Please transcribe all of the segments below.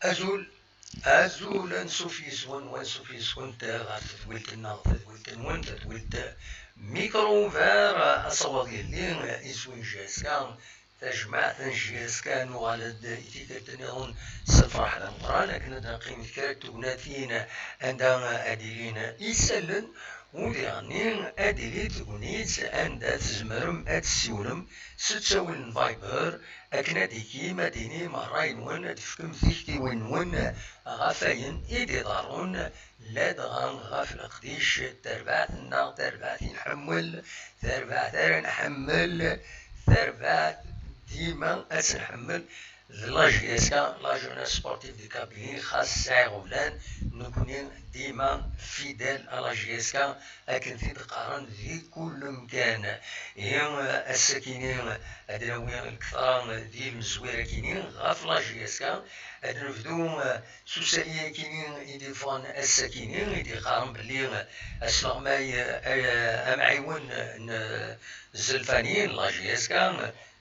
أزول أزول أنسوف يسون وأنسوف يسون غير تدويلت النار تدويلت نون تدويلت micro ouvert أصوات اللي يسون JSK تجمع JSK نوغالد إتيكت نظن سفرح القرآن لكن نقيم كرا توناتين عندها أديلين يسلن وديغني أديلي تونيت عندها تزمرم أتسيولم ستساوي فايبر أكنا ديكي مديني مراين تفكم ثيكتي وين ون غفاين إيدي ضارون لا دغان غاف القديش تربعتنا تربعت نحمل تربعت نحمل تربعت ديما أتنحمل la JSK la Jeunesse Sportive de Kabylie خاص ساعي غولان نكوني ديما fidèles à la JSK أكن في تقارن في كل مكان هي الساكنين أدناوي الكثرة ديال المزويرة كاينين غاف la JSK أدنفدو سوسالية كاينين يديفون الساكنين يدي قارن بلي أسلغماي أمعيون الزلفانيين la JSK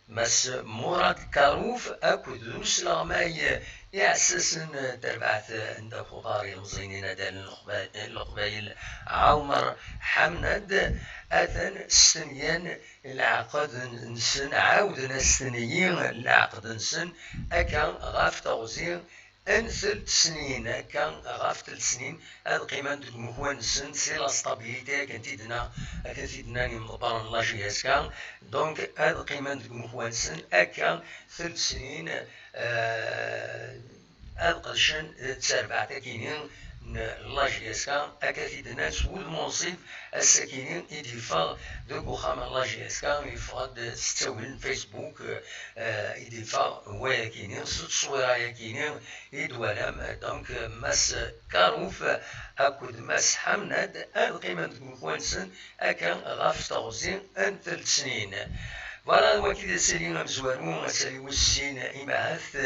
مس مراد كاروف أكو سلغماي يعسسن تربعت عند خضار مزينين دال القبايل عمر حمد أثن سنيان العقد نسن عاود نسنيين العقد نسن أكا غاف توزيع ان 3 سنين هكا غاف 3 سنين هاد القيمة هو نسن c'est la stabilité كنتيدنا مضبر la JSK donc هاد القيمة هو نسن هكا 3 سنين هاد قدشن تسربع كاينين la JSK هكا تيدنا سود منصف الساكنين يدفع دوك وخام la JSK يفقد ستاوين فيسبوك يدفع هو كاينين تصويره كاينين يدوالم donc ماس كاروف اكود ماس حمند القيمة كوانسن اكا غاف تغزين ان 3 سنين voilà وكذا سالي مزوارو سالي وسين إماث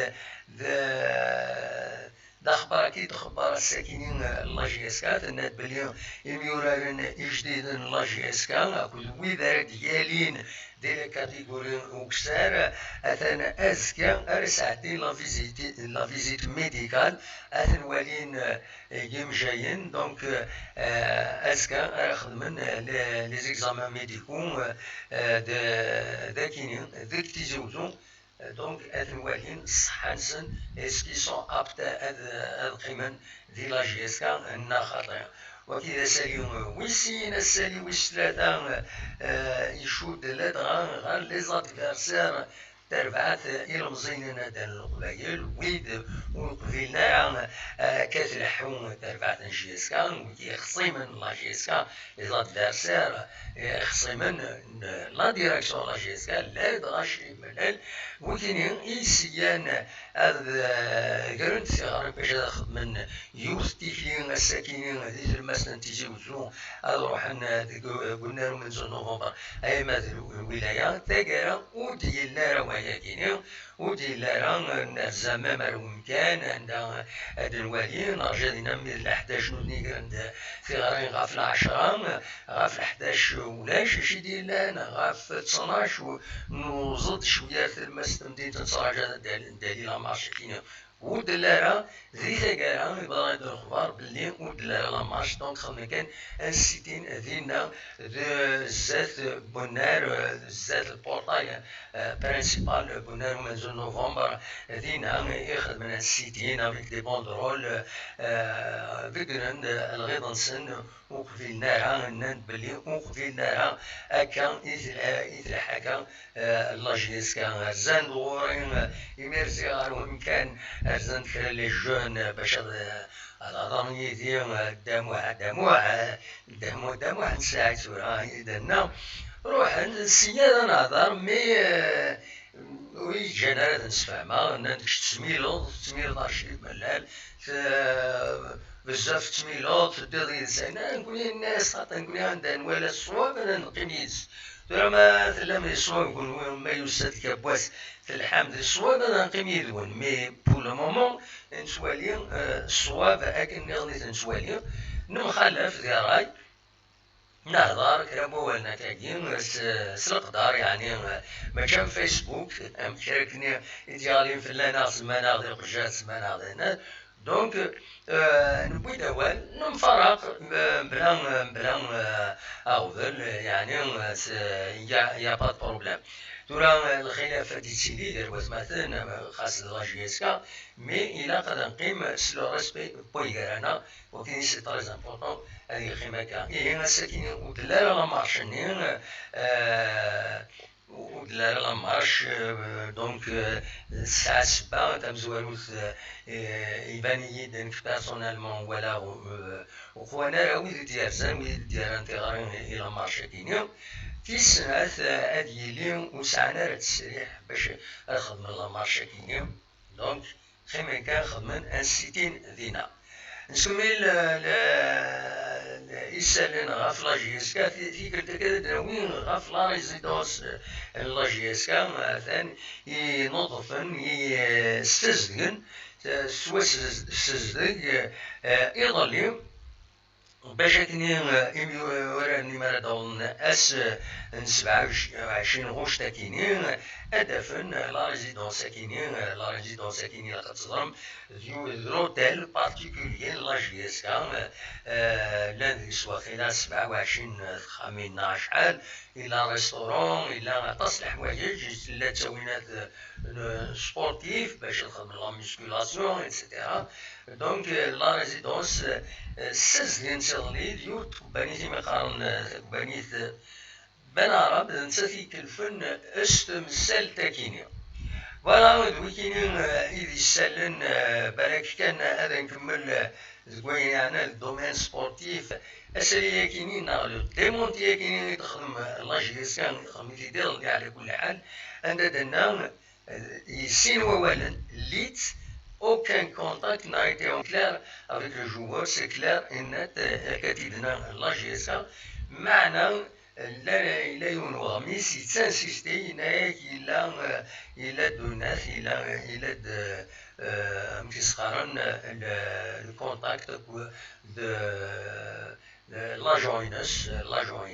دا خبر كي تخبر الساكنين la JSK تناد بلي الميورارن جديد la JSK اكو ويدار ديالين ديال catégories وكسار اثن ازكى ارسعتي la visite médicale اثن والين يوم جايين donc ازكى خدمن les examens médicaux داكينين ذاك تيزوزو donc اثن والين الصحة نسن est-ce qu'ils sont aptes هاد القيمة ديال la JSK نا خاطئة وكذا سالي ويسين السالي ويس ثلاثة يشود لدغا غير les adversaires تربعات إلمزين دال القبايل ويد وقبيلنا كتلحو تربعات JSK وكي خصيما la JSK les adversaires خصيما la direction la JSK لا دغا ملال وكاين إيسيان هاد قرنت ثغر باش خدمن يوث تيكلين الساكنين ديال المسن تيجي وزو هاد روحن قلنا من نوفمبر أي ما الولاية تاكارا وديال لا رواية كاينين وديال لا زعما مكان عندها هاد الوالي نرجع لنا من 11 نوني عند ثغرين غاف 10 غاف 11 ولاش شي ديال غاف 12 نوزد شوية في المس مدينة نتراجع دالي la marche كاينة ودلارا ذي ثقارا يبغى يدير الخبار باللي ودلارا la marche donc خدمة كان ال sit-in ديالنا زات بونار زات ال portail principal بونار منزل نوفمبر دينا يخدم ال sit-in avec des banderoles بقرن الغيض نسن وقفلناها نان بلي وقفلناها هكا يتلحق la JSK زان دورين يميرزي غارو كان زان كرا les jeunes باش هذا يدي داموح داموح دامو داموح نساعد سورة إذا روح السيادة نهضر mais ويجانا نسفهمها تسميلو تسميلو رشيد ملال بزاف تسميلو تدير إنسان نقول الناس خاطر نقول عندها ولا الصواب انا نقيم ترى ما تلام الصواب يقول ما يوسد كبواس في الحمد الصواب انا نقيم يدون mais pour le moment نسوالي الصواب اكن نغني نسوالي نمخالف ديال راي نهضر كلام والنا كاين سلقدار يعني ما كان فيسبوك مشاركني ديالي في لانا سمانه غادي قجات سمانه غادي donc نبوي دوال نفرق بلا بلا أغبل يعني y a pas problème. ترى الخلافة دي تسيدي ديال مثلا خاص la JSK mais إلا قد نقيم le respect بويغارانا وكاين c'est très important هذه خيمة كا إيه ساكن ودلالة la marche ني ودلالة la marche donc الساعة 7 تمزواروت يبان يدن personnellement ولا وخوانا راه ويد ديال زان ويد ديال انتغارين الى marche كينيو في السنة هادي وسعنا راه التسريح باش نخدم la marche كينيو donc خيما كان خدمن un sit-in دينا نسمي يسالن غاف la JSK في كرتا دراوين غاف la résidence la JSK مثلا ينظفن يستزدقن سوا سزدق إيطالي باش كني وراني ما دون اس 27 غوش تاكيني ادفن la résidence كيني la résidence كيني لا تظلم l'hôtel particulier la JSK لا سوا خلال 27 خامين شحال الى restaurant الى تصلح حوايج لا تسوينات sportives باش تخدم la musculation et cetera. donc la résidence سزلين سيغلي ديوت بنيتي مقارن بنيت بن عرب نسا كلفن استمسال تاكيني voilà دويكيني إذ يسالن بالك كان هذا نكمل زوين يعني ال domaine sportif أسالي كيني le démenti كيني تخدم la JSK يخدم يدير على كل حال عندنا درنا يسين ووالا ليت aucun contact n'a été en clair avec le joueur, c'est clair et net. كتيدنا la JSK معنى لا لا يونغميس يتانسيستي هناك الى الى دونات الى الى مكيسخرن ال contact de l'agent l'agent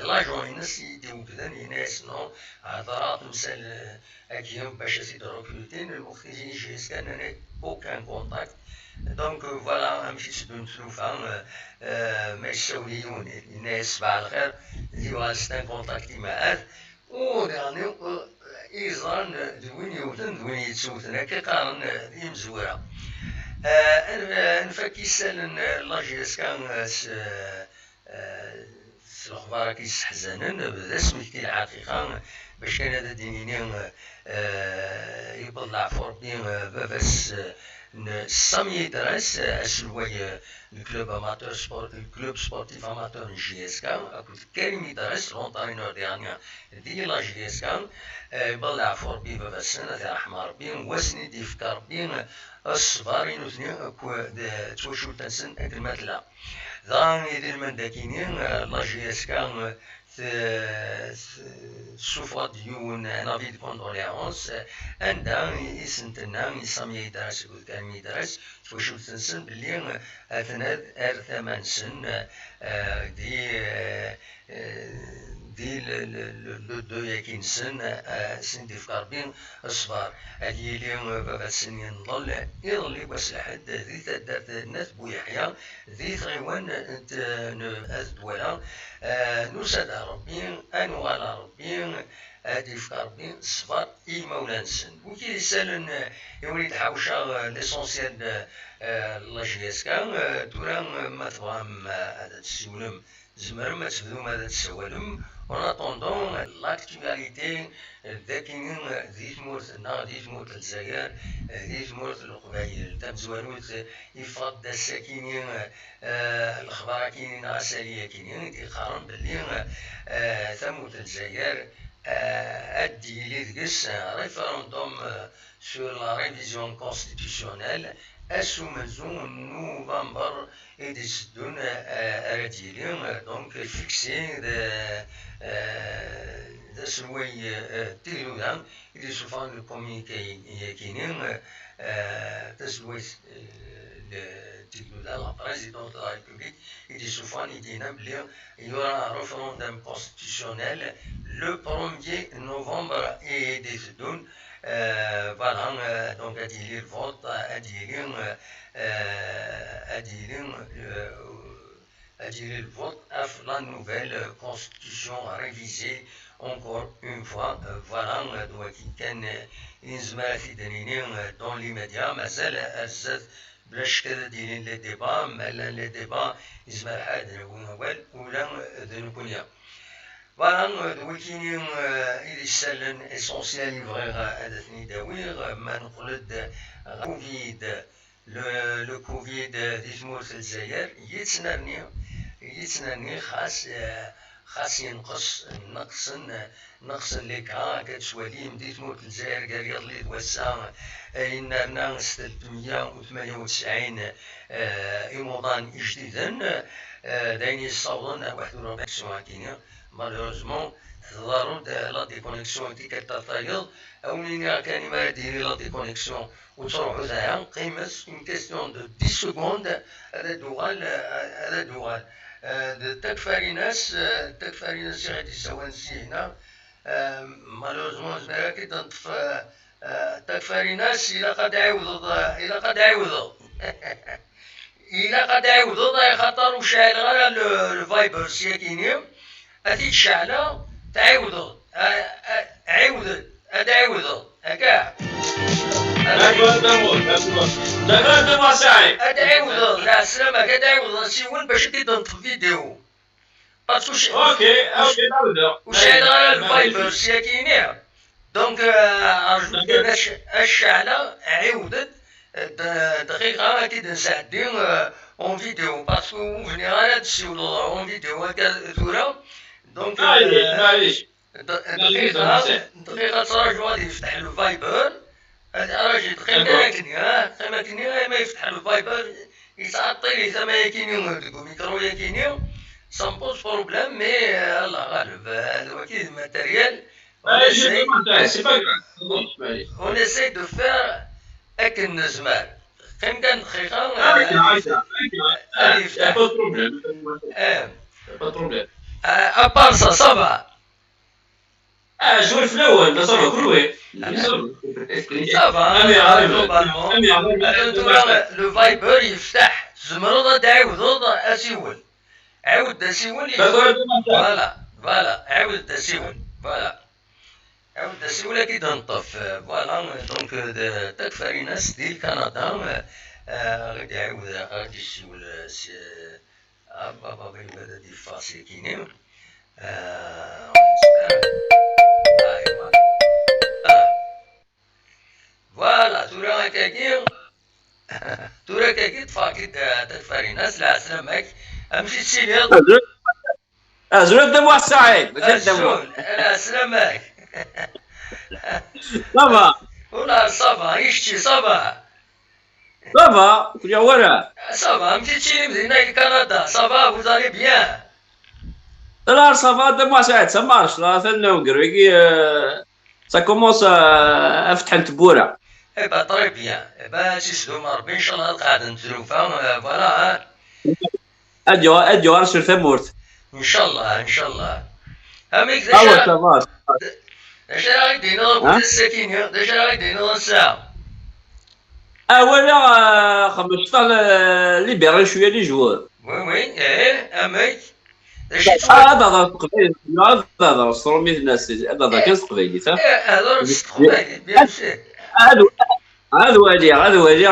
l'agent يديو كذا ناس non هضرات مثال اكيهم باش يزيد recruter الوقت يجي JSK كان aucun contact. donc voilà مشيت سدو نتلوفا ما يساوليون الناس صباح الخير ديو c'est un contact معاه و يعني إيزان دوين يوتن دوين يتسوتن كيقارن مزورة. نفاكي سالن la JSK الأخبار كيستحزنن بدا سميتي الحقيقة باش كان هذا دينيني يطلع فوربي باباس سامي دراس اسلوي ال club amateur sport ال club sportif amateur JSK كريم دراس l'entraîneur ديالنا ديال la JSK يطلع فوربي باباس رحمة ربي وسني ديفكار بي الصبار ينوثني توشو تنسن المثلة ذا يدير من داكينين la JSK سوفا ديون un avis de condoléances عندها يسنتنا يسامي يدرس كان يدرس توشو تنسن بلي اثناد ار ثمان سن دي دي le deux ياكين سن سن دي فكاربين الصبار هادي لي بابا سنين نضل يضلي واس الحد ذي تدارت ناس بويحيى ذي تغيوان الدولة نساد ربي أنوال ربي هادي فكاربين الصبار إي مولان سن وكي يسالن يولي تحاوشا l'essentiel la JSK تورا ما تبغام هذا تسولم زمر ما تبدو ماذا تسوالم. En attendant l'actualité ذاكين ذي تمورتنا ذي تمورت الجزائر ذي تمورت القبائل تمزواروت يفض الساكنين الأخبار كاينين عسالية كاينين تيقارن باللي تموت الجزائر أدي لي دقس référendum sur la révision constitutionnelle أسومنزو نوفمبر إدي سدون أراديلي donc fixé دا سلوي تيلودا إدي سوفان ال communiqué كاينين تسلوي تيكنودا la présidente de la République يدي سوفان يدينا بلي il y aura un référendum constitutionnel le 1er novembre يدي تدون. Voilà, donc اديلي ال vote اديلي اديلي اديلي ال vote اف la nouvelle constitution révisée encore une fois. Voilà, donc كان ينزمر في دنيني dans l'immédiat مازال الزاد بلا شك ديرين les débats مالا les débats يزمر حاد ولا ذنكونيا. Voilà, وكيني إذا سالن essentiel يبغي هذا ثني داويغ ما نقلد كوفيد le Covid دي ثمورة الجزائر يتسنرني خاص ينقص نقص نقص les cas كتسوالي مديت مورة الجزائر قال يضلي توسع إن 398 إموضان جديدا داين يصوضن 41 كينيا malheureusement تضارب la déconnexion تي كتطايض او منين كان ما ديري la déconnexion وتروحو زعما قيمة une question de 10 secondes هذا دوغال هذا دوغال تكفاريناس تكفاريناس غادي يسوان هنا malheureusement زعما كي تنطف تكفاريناس الى قد عاوض الى قد عاوض الى قد عاوض خاطر وشاعل غير ال Viber سياكيني هذه الشعلة تعاود عاود تعاود هكا تعاود لا سلامة كتعاود سيون باش تنطف فيديو parce que OK OK نعاود وشاعل غير ال Viber سياكيني donc ارجو الشعلة عاودت دقيقة كي نساعدي en vidéo parce que وفني غير تسيولو en vidéo هكا ثورة donc معليش معليش دقيقة دقيقة تراجع غادي يفتح ال Viber راجل دقيقة كني ها دقيقة كني ما يفتح ال Viber يتعطل لي ثما يكيني ميكرو يكيني ça me pose problème mais الله غالب هذا وكيل matériel. On essaie de faire اكن نزمار قيم كان دقيقة يفتح pas problème pas problème à part ça ça va جول في الاول ça va كل ça va globalement le Viber يفتح زمرض تعاود اسيول عاود اسيول voilà voilà عاود اسيول voilà عاود اسيول كي تنطف voilà donc تكفاريناس ديال كندا غادي يعاود غادي يسول بابا بابا دي فاسي كيني ايوا voilà تورا كاكي تورا كاكي تفاكي تكفاريناس العسلامك امشي تسيلي ازول دموع سعيد ازول العسلامك ça va ولا ça va يشتي ça va ça va كل ورا ça va مشيتي مدينة كندا ça va vous allez bien لا ça va دموع سعيد ça marche لا ثنا كي ça commence افتح التبوره eh ben très bien eh ben سيسدو ربي ان شاء الله القعده نتلوفا voilà اديو اديو ارسل ثمورت ان شاء الله ان شاء الله اميك ça va اش راه يدينا الساكنين اش راه يدينا الساعه اولا 15 libérer شويه les joueurs oui oui ايه اميك هذا هذا قبيل هذا هذا صرومي الناس هذا هذا كان قبيلي صح هذا قبيلي bien sûr هذا هذا والي هذا والي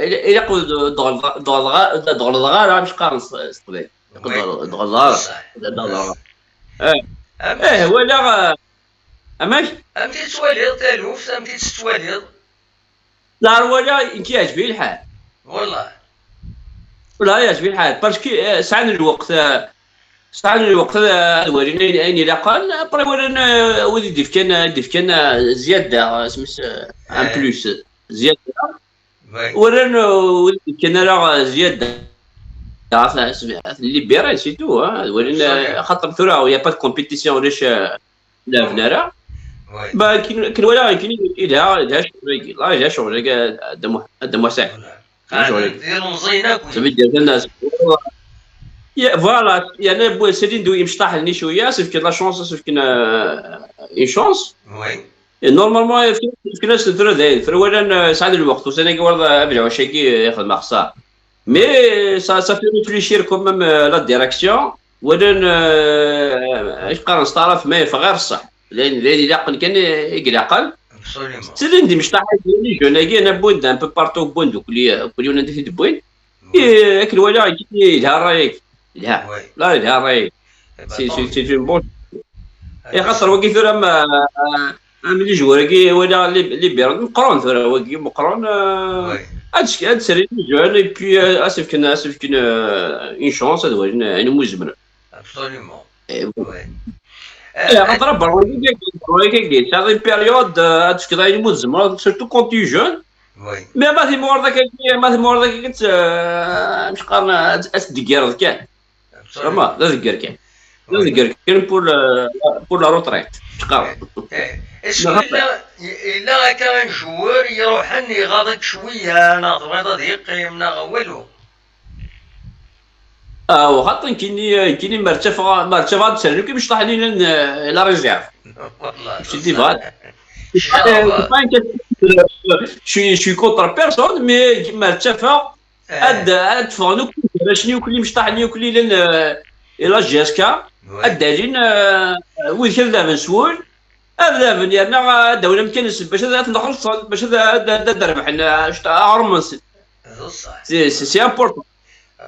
الى قول دغل غار مش قارن قبيل دغل غار ايه ولا اماش امتي تواليض تالوف امتي تتواليض لا ولا كيعجبني الحال والله ولا يعجبني الحال parce que سعان الوقت سعان الوقت ورينا اين لا قال après ورينا ودي ديف كان زياده سميت en plus زياده ورينا ودي كان راه زياده libérer c'est tout ورينا خاطر ثورا y a pas de compétition ولاش لا فنارا با كاين ولا كاين إلها إلها شغل لا إلها شغل دمو دمو ساعة. ديال مزينة ça veut dire الناس يا voilà يعني بو سيرين دو يمشطح لني شوية sauf que la chance sauf que une chance oui normalement في ناس ثرا ثرا ولا سعد الوقت وسنة كي ابلع شاكي يخدم خسارة mais ça fait réfléchir quand même la direction ولا اش قارن طرف ما غير الصح لان يلاقن كان يقلقل سيرين دي مشطح les jeunes كي انا بوند un peu partout بوند كل كل يوم عندي بوين اكل ولا يلها رايك لا لا لا راي c'est une bonne يا خاطر وكي ثرا ما les joueurs كي ولا les بيرد مقرون ثرا وكي مقرون هاد سري les jeunes et puis اسف كنا اسف كنا une chance هاد هو مزمن absolument خاطر بروي كي هذه période هاد كذا مزمن surtout quand t'es jeune mais ما في مور ذاك ما في مور ذاك كنت مش قارن اسدقير كان ما لا ذكر كان لا ذكر كان pour la retraite تقرا est-ce que الا كان joueur يروح يغاضك شوية انا بغيت يقيم نا والو وخاطر كيني مرتفع مرتفع تسالو كي باش طاح لينا la réserve والله c'est vrai je suis contre personne mais مرتفع اد تفغنو باش نيوكلي مش طاح نيوكلي لان la JSK ادالين وين كان ذا مسؤول هذا من يعني دولة مكان باش هذا نخلص باش هذا دربح عرمس c'est important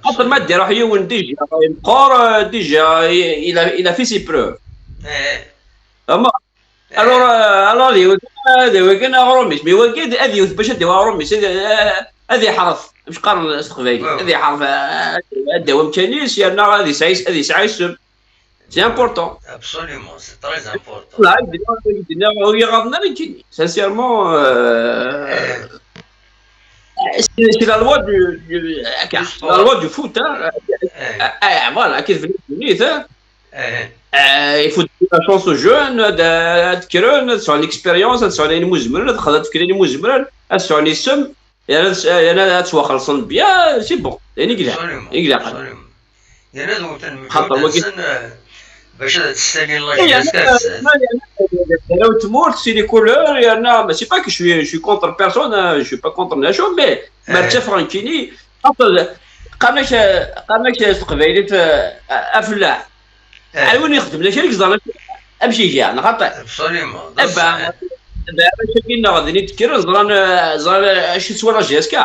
خاطر ما دير روح يون déjà مقور déjà il a fait ses preuves اما alors هذا كان غروميس mais وكاد هذه باش ديو غروميس هذه حرف مش قارن استقبالي هذه حرف هذا مكانيس يعني غادي سعيس هذه سعيس c'est important absolument c'est très important لا هو يغضنا sincèrement c'est la loi du la loi du foot. Voilà, كيف il faut donner la chance aux jeunes تكرون تسعون l'expérience تسعون المزمر تخذ تفكرين المزمر تسعون السم يعني تواخلصن bien c'est bon يعني كذا كذا يعني خاطر باش تستني la JSK لو تمورت c'est les couleurs يعني c'est pas que je suis contre personne je suis pas contre ناشو mais ما فرانكيني قالك قالك تقبايلي افلاح عاون يخدم لا شريك زعما امشي كاع خاطر absolument ابا باش كاين غادي نتكر زران زران شي سوا la JSK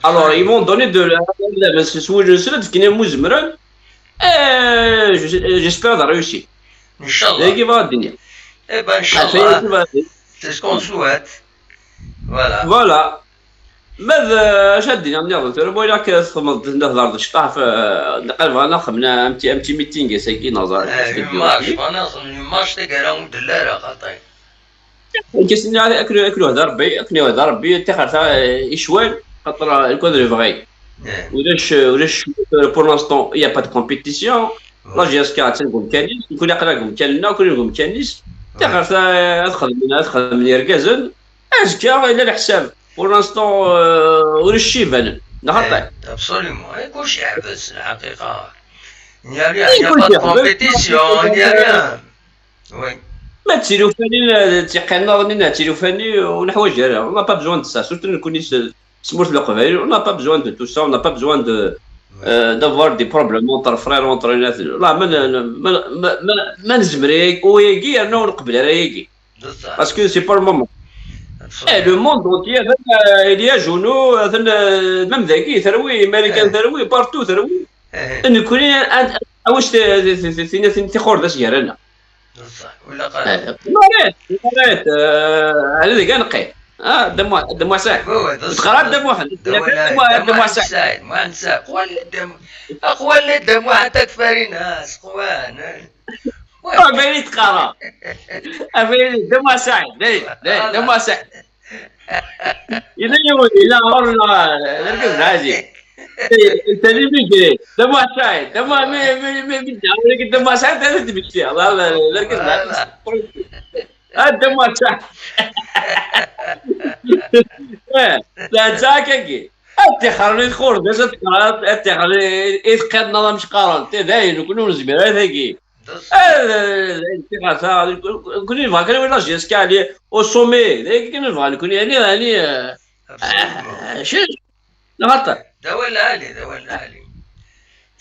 alors ils vont donner de سوا سنة كاين مزمرن j'espère de réussir ان شاء الله كيف الدنيا eh ben ان شاء الله c'est ce qu'on souhaite voilà voilà ماذا اش الدنيا نظن ترى بويلا كثمض نهضر شطاه في نقلب انا خمنا un petit meeting ساكي نظر مارش انا مارش تاع دلاره خاطي كيسني اكلو اكلو هذا ربي اكلو هذا ربي تاخر يشوال خاطر الكوادر vrai ولاش ولاش pour l'instant y a pas de compétition la JSK تنقول كانيس كل يقرا كان كل يقول كانيس تاخر تخدم تخدم يركزن ازكى الى الحساب pour l'instant ولا الشيبان نغطي absolument كلشي حبس الحقيقة n'y a rien n'y a pas de compétition n'y a rien oui ما تيلوفاني تيقينا تيلوفاني ونحوج on n'a pas besoin de ça surtout نكوني سمورت القبائل on n'a pas besoin de tout ça on n'a pas besoin de d'avoir des problèmes entre frères entre لا ما ما ما ما نزمريك ويجي انا نقبل راه يجي parce que c'est pas le moment le monde entier il y a genoux même ذاكي ثروي امريكان ثروي partout ثروي نكوني واش تيخور ذا سيارنا بصح ولا قال مريت مريت على ذيك نقي دم دم ساعد تقرا دم واحد دم ساعد ما نسى قوال الدم اقوال الدم واحد تكفريناس قوان باين تقرا باين دم ساعد دم ساعد اذا الا غور نركز العزيز انت اللي بيجري دم ساعد دم مي مي مي مي دم ساعد هذا تمشي لا نركز الدم ساعد لا تاكي اتخر خور اتخر يتقاد نظام شقارن داين كنا نزمير هذاكي كنا نبغى كان ولا JSK aller au sommet كنا نبغى نكون يعني شو غلطة. دواء العالي دواء العالي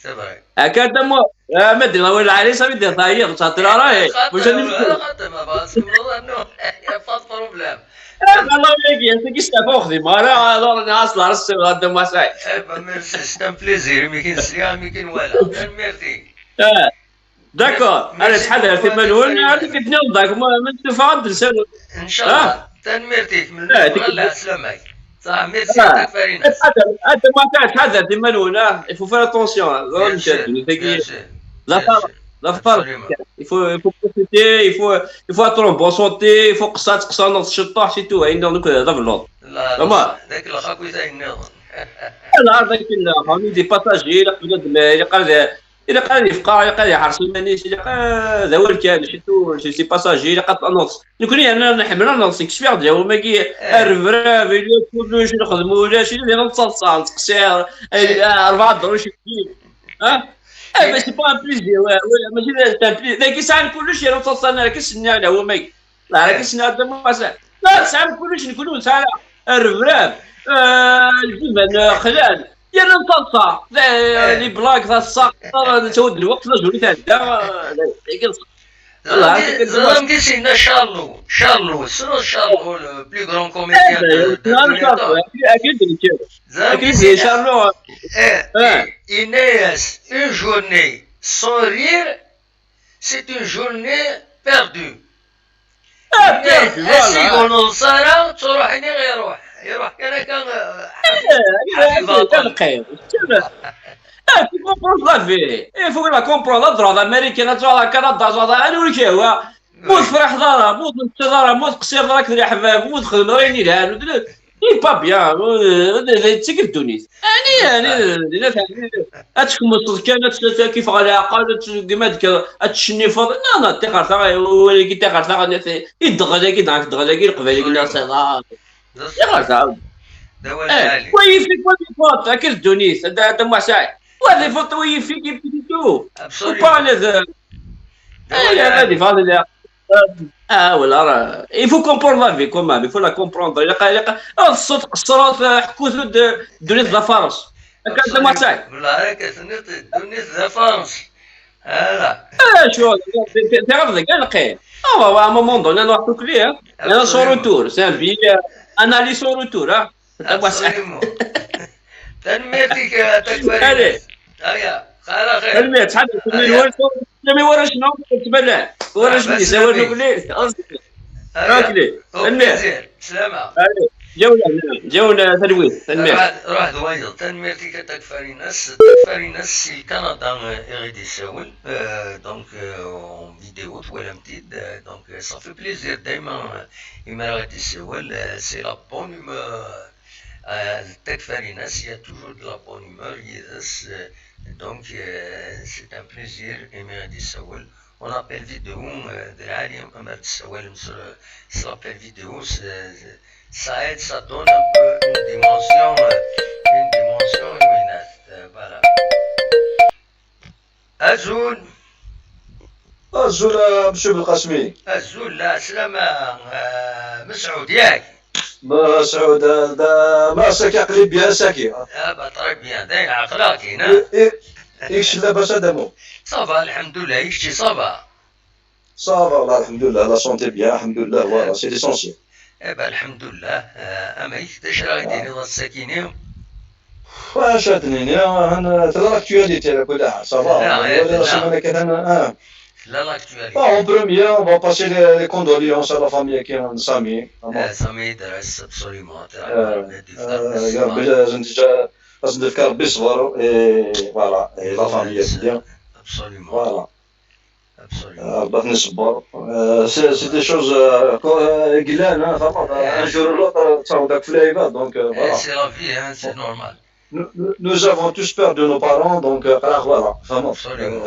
c'est vrai. هكا دمو ما دير دواء العالي صافي دير طايق تعطي راهي واش خاطر ما باس non y a pas problème. الله ياك انت كي ستافا خدي راه راني اصلا راسي غدا ما ساعي. merci c'est un plaisir مي كاين سلام مي كاين والو ميرسي. d'accord انا شحال في مالون هذيك الدنيا ضاك ما تفهم ان شاء الله تنميرتيك من الله سلامك صح ميرسي يعطيك فرينة. انت ما تحذر في مالون il faut faire attention. La femme, il faut profiter, il faut être en bonne santé, il faut قصة تقصى نص الشطاح c'est tout عندنا دوك هذا في اللوط. لا ذاك الخاك ويتا لا ذاك فهمني des passagers قال الا قال يفقع قال يحرص مانيش الا هذا هو الكان c'est tout c'est passager الا قال نص نكون انا نحمل نص كشفي غادي ما كي الرفراف كلش نخدموا ولا شي اللي نتصل تقصير 4 دروش ها mais c'est pas un plaisir ماشي un plaisir ذاك ساعه كلش انا تصل كيسني على هو ماك لا كيسني هذا ما لا ساعه كلش نكونوا ساعه الرفراف الجبن خلال يا نتصل les blagues تاع الصاق تود الوقت la journée تاع والله كيسينا شارلو شارلو سنو شارلو le plus grand comédien. اكيد اكيد شارلو. Inès, une journée sans rire, c'est une journée perdue. voilà. سارة تروح غير يروح يروح كان كان حبيب. Tu comprends la vie. Il faut la comprendre. تروح l'Amérique، تروح كندا، تروح انا ولك هو موت فرح دارا موت دارا موت قصير دارك يا حباب موت خدم راني لها c'est pas bien تسكر الدنيا يعني اتكمل كانت كيف غادي عقل كيما تشني لا لا تيقر ولكن تيقر يدغل كي دغل كي القبائل كي لا تيقر ويفيك des fautes هكا الدونيس هذا ما ساعي des fautes ويفيك tout با هذه هذه ولا راه il faut comprendre la vie quand même, il faut la comprendre. الا قال الصوت قصرات حكوت دونيس لا فرنس هكا ما ساعي. والله هكا دونيس لا فرنس هذا. شو تعرف ذاك القيم اه à un moment donné نروح كلي انا sans retour, c'est un billet un aller sans retour. ها تنميتك تكبر هيا على خير. تنمية شحال تنمية ورا شنو تبان ورا شنو سوى نقولي اكلي تنمية سلامة. جونا جونا تلويث تنمية. روح دويض تنميرتي تكفاريناس تكفاريناس سي كندا غادي يساول donc en vidéo ولا متيد donc ça fait plaisir دايما إما غادي يساول c'est la bonne humeur تكفاريناس y a toujours de la bonne humeur يدس donc c'est un plaisir إما غادي يساول on appel vidéo العالم أما تسوال sur l'appel vidéo, ça aide, ça donne un peu une dimension voilà. أزول. أزول مسيو بالقاسمي. أزول لا سلامة مسعود ياك. مسعود ما ساكي قريب bien ساكي. اه très bien داين عقلاك هنا. ايش لاباس ادمو؟ ça va الحمد لله ايش ça va؟ ça va والله الحمد لله la santé bien الحمد لله voilà c'est l'essentiel. eh ben الحمد لله اما اش راه يدير الساكنين؟ واش ادنيني انا ترى l'actualité على كل حال ça va ولا سيمانه كان اه لا l'actualité. En premier, on va passer les condoléances à la famille qui est Sami. Sami درس absolument. يا ربي لازم لازم تفكر ربي صبر et voilà et la famille bien. Absolument. Voilà. Absolument. باش نصبر c'est des choses قلان un jour ou l'autre تصاوب في العباد donc voilà. C'est la vie, hein, c'est normal. Nous avons tous perdu nos parents, donc voilà, vraiment. Absolument.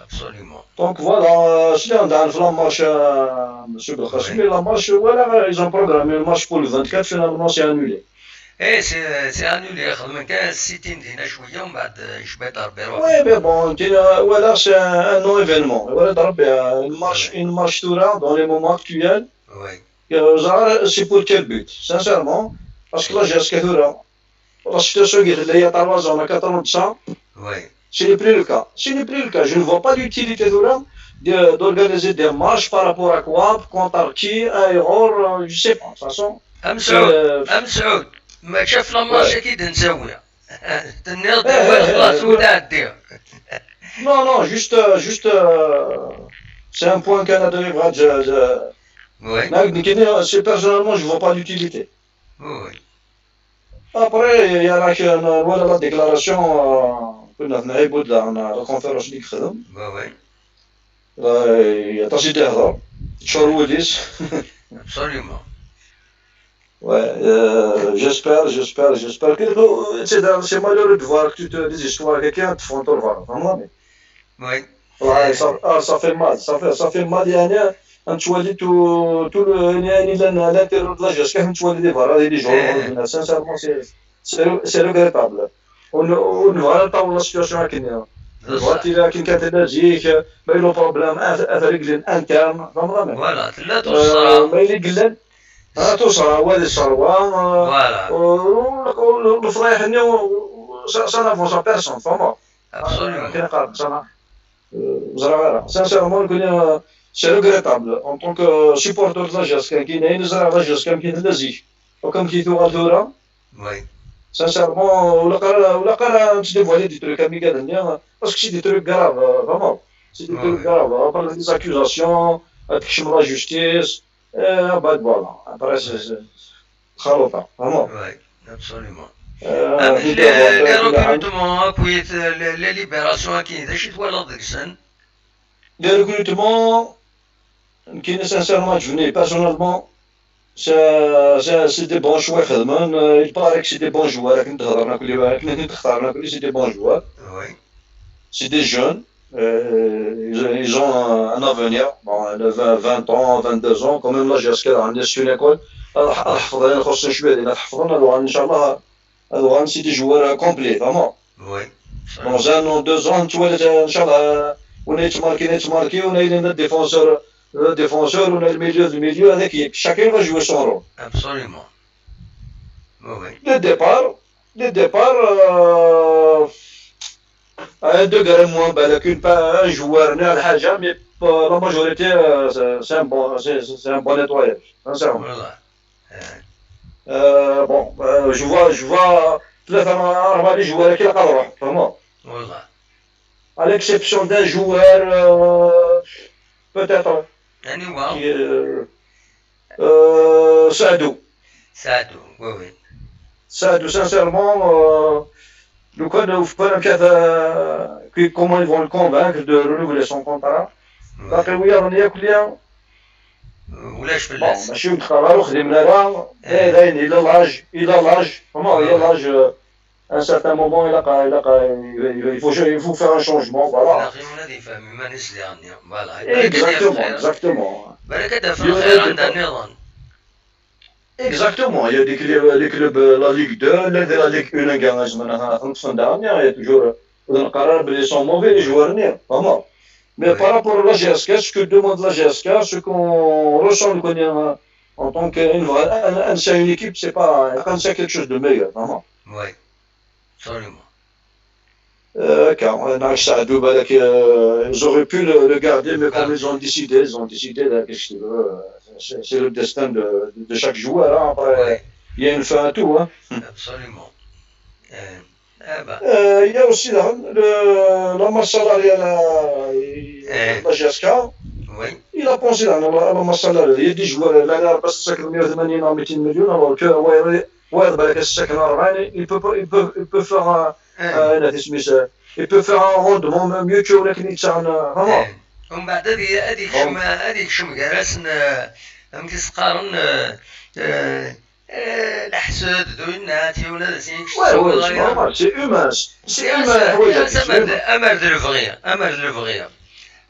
Absolument. Donc voilà, si on a la marche, monsieur Belkacemi, la marche, voilà, ils ont programmé une marche pour le 24, finalement c'est annulé. ايه c'est annulé خدم كان 60 دينا شويه ومن بعد شبيط ربي روح. Oui, mais bon, voilà, c'est un non-événement. Voilà, une marche ثورا dans les moments actuels. Oui. C'est pour quel but? Sincèrement, parce que la JSK ثورا, la situation qui est il y a 3 ans, 4 ans de ça, Oui. ce n'est plus le cas. Ce n'est plus le cas. Je ne vois pas l'utilité ثورا d'organiser des marches par rapport à quoi, contre qui, aéro, je sais pas. De toute façon. ام سعود ام سعود ما شاف la marche اكيد نساويها تنيض خلاص ولا عديها. Non, non, juste, c'est un point qu'on a donné. Oui. C'est personnellement, je ne vois pas l'utilité. Oui. Après, il y a voilà la déclaration, كنا في نعيبود la conférence اللي خدم. Oui. يعطي يهضر شور وليس. Absolument. Ouais, j'espère que c'est malheureux de voir que toutes les histoires quelqu'un te font le voir, vraiment. Oui. Ouais, ça fait mal, ça fait mal يعني نتوالي tout يعني l'intérieur de la JSK نتوالي des voilà les joueurs, sincèrement, c'est regrettable. On voit pas la situation هكذا. بغاتي كي كانت ناجيك ما le problème اثر interne, فهمت؟ Voilà, لا توصل. ما اللي قلن توصل وهذه الثروه. Voilà. الفضايح ça n'avance personne, فهمت؟ Absolument. كاين قارب سنة زرع sincèrement كنا c'est regrettable en tant que supporter de la JSK كاين زرع la JSK كاين لازيك وكم كي توغال ثورا. Oui. Sincèrement, ولا قال dévoiler des trucs à parce que c'est des trucs graves, vraiment. C'est des trucs graves. On parle des accusations, تكشم la justice, بعد voilà. Après, c'est خلوطة, vraiment. Oui, absolument. Les recrutements, puis les libérations, qui est تولى ديك. Les recrutements, كاين sincèrement, je venais personnellement, c'est des bons choix خدمان. Il paraît que c'est des bons joueurs. كنت تهضرنا كل كنا تختارنا كل c'est des bons joueurs. Oui. C'est des jeunes. Ils ont un avenir. Bon, 20 ans, 22 ans, quand même la JSK عندنا sur l'école. حفظ لنا خصنا شويه ديال حفظنا ان شاء الله هذو c'est des joueurs complets, vraiment. Oui. Dans un an, 2 ans, تولي ان شاء الله ولا يتماركي يتماركي ولا يلنا défenseur ولا ال milieu هذاك chacun va jouer son rôle. Absolument. Oui. Les départs, un degré moins بالك un joueur نال حاجه, mais la majorité, c'est un bon nettoyage, sincèrement. Voilà. Bon, je vois ثلاثة أربعة les joueurs كي لقاو روح, فهمت؟ والله. À l'exception d'un joueur, peut-être. يعني هو سعدو. سعدو, oui. سعدو, sincèrement, لو كان كان كذا comment ils vont le convaincre de renouveler son contrat. باقي ويا راني ياكل. ولاش في الناس ماشي ولد وخدمنا لا ايه il a l'âge, vraiment, il a l'âge. À un certain moment, il faut faire un changement, voilà. Exactement, exactement. Exactement, il y a des clubs, les clubs, la Ligue 2, la Ligue 1, il y a toujours ils sont mauvais les joueurs, vraiment. Mais par rapport à la JSK, ce que demande la JSK, ce qu'on ressent en tant qu'une une équipe, c'est pas c'est quelque chose de meilleur, vraiment. Oui, absolument. Car ils auraient pu le garder, mais comme ils ont décidé, qu'est-ce que tu veux, c'est le destin de chaque joueur. Hein. Après, il y a une fin à tout. Hein. Absolument. Eh ben. Il y a aussi la masse salariale, la JSK. Oui. Il a pensé à la masse salariale. Il y a des joueurs, là, parce que 180 ou 200 millions, alors que, ouais, بالك السكن 40, il peut faire un, il peut faire un rendement mieux que ولكن يتساهل vraiment. ومن بعد هذه شم جالس كيسقارن الحسد دو ولا Ouais, c'est normal, c'est humain, c'est humain. امر دو امر دو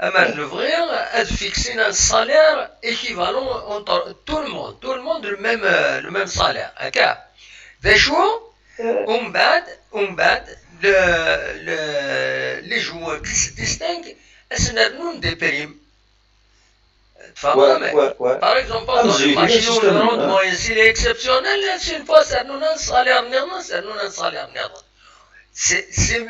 امر لوفغي اد فيكسينا ال salaire équivalent entre tout le monde, tout le monde le même salaire هكا. ذا شو ومن بعد les joueurs qui se distinguent اسنرنون des primes. تفهم؟ Par exemple, pendant le match, le rendement s'il est exceptionnel, c'est une fois سرنون un salaire نظن سرنون un salaire نظن. C'est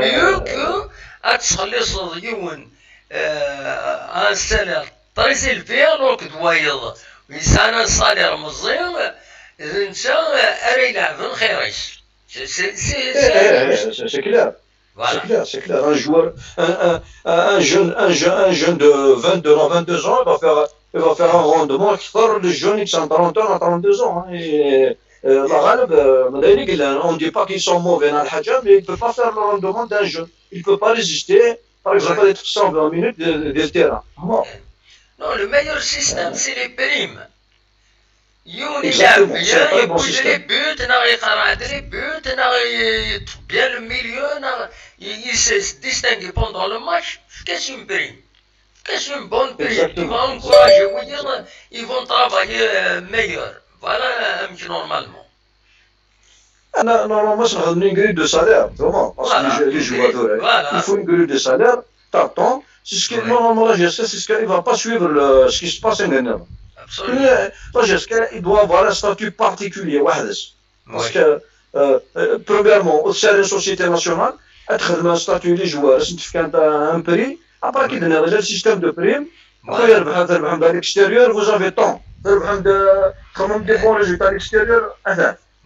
mieux que أتخلص يون un salaire très élevé alors que دوايض يسعى un salaire مزيان انت راه يلعب خيريش. C'est clair. C'est clair, c'est clair. Un joueur, un jeune, un jeune de 22 ans, 22 ans, il va faire un rendement qui fort le jeune qui sont 30 ans, 32 ans. Hein. Et, la on ne dit pas qu'ils sont mauvais dans le mais il ne peut pas faire le rendement d'un jeune. Il ne peut pas résister, par exemple, à être 120 minutes de terrain. Non. Non, le meilleur système, c'est les primes. يون يلعب bien, يبوج les buts, ناغ يقرا les buts, ناغ bien le milieu, ناغ il se distingue pendant le match, qu'est-ce une prime? Qu'est-ce une bonne prime? Tu vas encourager, ils vont travailler meilleur. Voilà, normalement. انا normalement نخدم une grille de salaire, vraiment, parce que les joueurs, il faut une grille de salaire, t'attends, c'est ce qui normalement la JSK, c'est ce qu'il va pas suivre ce qui se passe en Europe. La JSK, il doit avoir un statut particulier وحدس, parce que premièrement, c'est une société nationale, تخدم un statut les joueurs, تفك un prix. Après, كي درنا le système de primes, خويا ربح تربح من l'extérieur, vous avez tant, تربح تخمم des bons résultats à l'extérieur,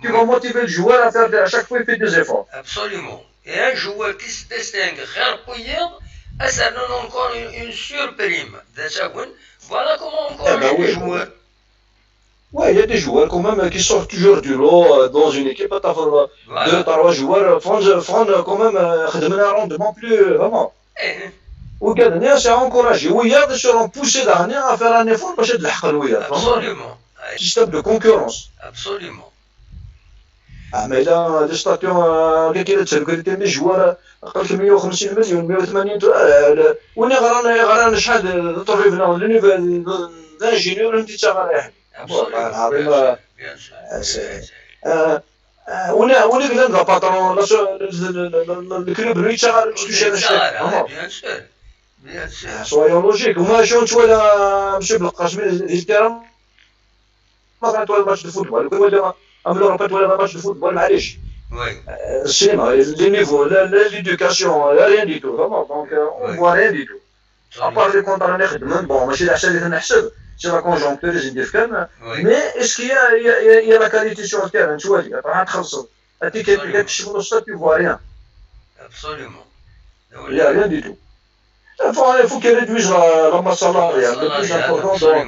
tu vas motiver le joueur à faire à chaque fois il fait des efforts. Absolument. Et un joueur qui se distingue, خير بويض, ça donne encore une surprime. Voilà comment on encourage, eh ben, oui, les joueurs. Ouais, il y a des joueurs quand même qui sortent toujours du lot dans une équipe. T'as deux, trois joueurs, font quand même un rendement plus vraiment. وكان c'est encouragé وياض seront poussés dernier à faire un effort باش يلحق الوياض. Absolument. Système de concurrence. Absolument. اه mais là des statuts كي تسركوليتي les joueurs قلت 150 مليون 180 وين غرانا غرانا شحال طبيب le niveau d'ingénieur انت تاع والله العظيم وين وين قلنا le patron ال club اللي تاع. Bien sûr, bien sûr. Soyons logiques. وما شو ولا مشي بالقاسم ال terrain مثلا تولي match de football ولا ام l'Europe ولا match de football معليش. السينما les niveaux, لا l'éducation, لا rien du tout, vraiment. Donc on voit rien du tout à part les contrats اللي خدمن. Bon, ماشي الأحسن اللي نحسب, c'est la conjoncture اللي ندير كان, mais est-ce qu'il y a la qualité sur ال terrain? تولي راح تخلصوا انت كي تشوف le tu vois rien. Absolument. Il n'y a rien du tout. Il faut qu'elle réduise la masse salariale. Le plus important, dans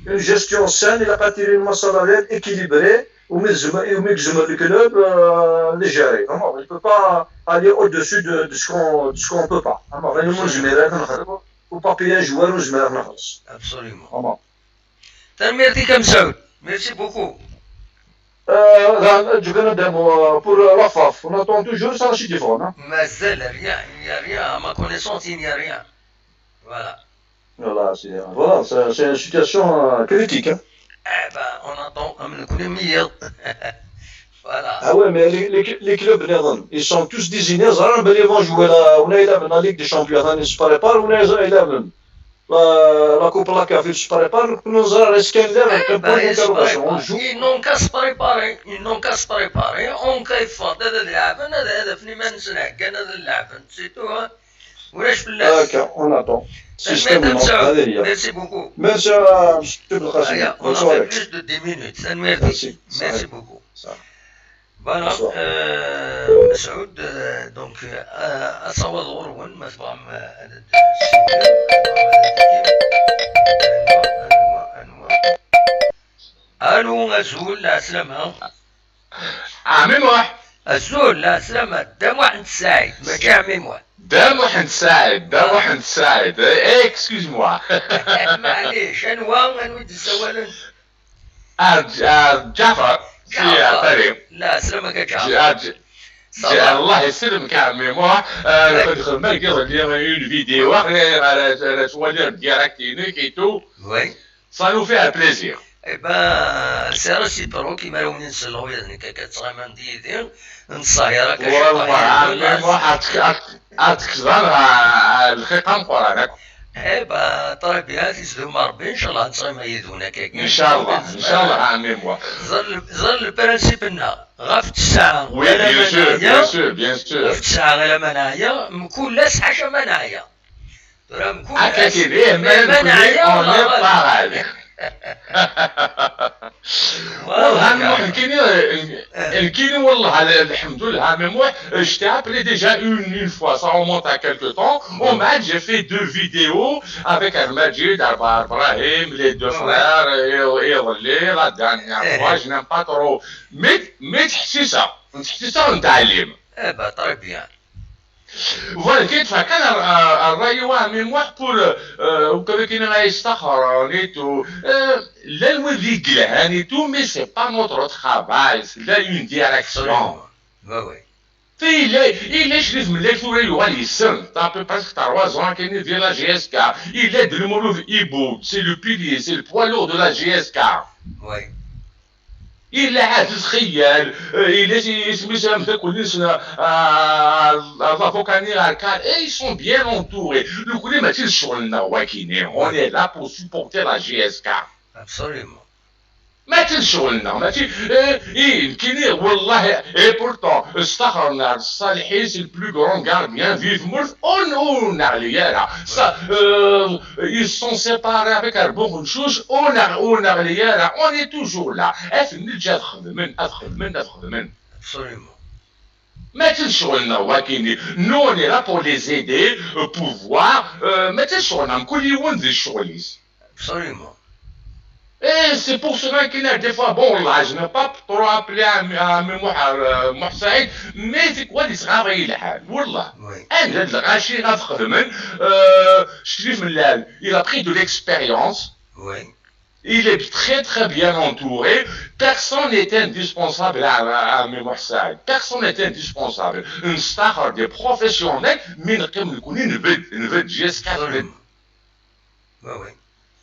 une gestion saine, il a pas tiré une masse salariale équilibrée, وميكزم le club les gérer. Il ne peut pas aller au-dessus de ce qu'on ne peut pas. Il ne faut pas payer un joueur ou نخلص. Absolument. Merci comme ça. Merci beaucoup. Pour la FAF, on attend toujours ça chez hein. مازال rien, il n'y a rien, à ma connaissance, il n'y a rien. Voilà. Voilà, c'est une situation critique. Hein. Eh ben, on attend comme le meilleur. Voilà. Ah ouais, mais les clubs, ils sont tous désignés, ils vont jouer la Ligue des Champions, ils se préparent, ou la Coupe la CAF, ils se préparent, nous On joue. Ils n'ont qu'à se préparer, ils n'ont qu'à se préparer, on كيف هذا اللعب هذا في ما نسنع كان هذا اللعب, c'est tout. ولاش في D'accord, on attend. Système. Merci beaucoup. Merci à M. On a fait plus de 10 minutes. Merci. Merci beaucoup. Voilà, مسعود donc أصوات غرون ما تبغى هذا أنوا ألو أزول لا سلامة. عمي موح. أزول لا سلامة دا واحد السعيد ماشي عمي موح. دا محمد سعيد دا محمد سعيد, excuse-moi. معليش انوا انويد السوالن. جعفر. جعفر لا سلامك يا جعفر. الله يسلمك عمي موح. خدمة لي une vidéo على شوالير direct et tout. Oui. Ça nous fait un plaisir. Eh ben, c'est réciproque, كيما لو نسلو يعني كتغيما ديدي نصايرة. والله عمي موح اتكزان الخيقة مقرانك. Eh ben, très bien, تيزدو ربي ان شاء الله نصيما يدونا كاك. ان شاء الله ان شاء الله عمي موح. زر ال principe لنا غاف 9. oui, bien sûr, bien sûr, bien sûr. غاف 9 غير منايا مكون حاجة منايا. هكا كيدير ما نعيا on pareil. والله الكيني والله الحمد لله mais moi je t'ai appelé déjà une fois, ça remonte à quelque temps. Au match, j'ai fait deux vidéos avec Majid Brahim, les deux frères, et la dernière fois, je n'aime pas trop, mais تحسيسها تحسيسها ونتعلم. Eh ben, très bien. Voilà, كيف كان الرأي من موح pour وكذا كاين غيستخر نيتو لا الوذي قلها نيتو, mais c'est pas notre travail, c'est là une direction. Oui. في إلا إلا شريف من لا ثورة يوغال يسن تا peu presque 3 ans كاين ديال la JSK, إلا د المولود إيبو, c'est le pilier, c'est le poids lourd de la JSK. Oui. إلا عاد تخيل إلا سميتها مثلا كل سنة l'avocat غير et ils sont bien entourés. لو كل ماشي شغلنا واكينين, on est là pour supporter la JSK. Absolument. ماشي شغلنا ماشي ايه كاين والله. Et pourtant استخرنا الصالحي, c'est le plus grand gardien في ثمورث on عليا ça, ils sont séparés avec بوخنشوش on عليا, on est toujours là. اف نجا تخدمن تخدمن تخدمن. Absolument. ماشي شغلنا ولكن nous, on est là pour les aider, pour voir. ماشي شغلنا كل يوم ذي الشغليس. Absolument. Et c'est pour cela qu'il y a des fois, bon, là, je n'ai pas trop appelé à Mouh Saïd, mais c'est quoi اللي صغار الحال والله. انا الغاشي غاف شريف ملال, il a pris de l'expérience. Il est très très bien entouré. Personne n'est indispensable à Mouh Saïd. Personne n'est indispensable. نستخر des professionnels, mais نقيم نكون نبد نبد JSK. Oui.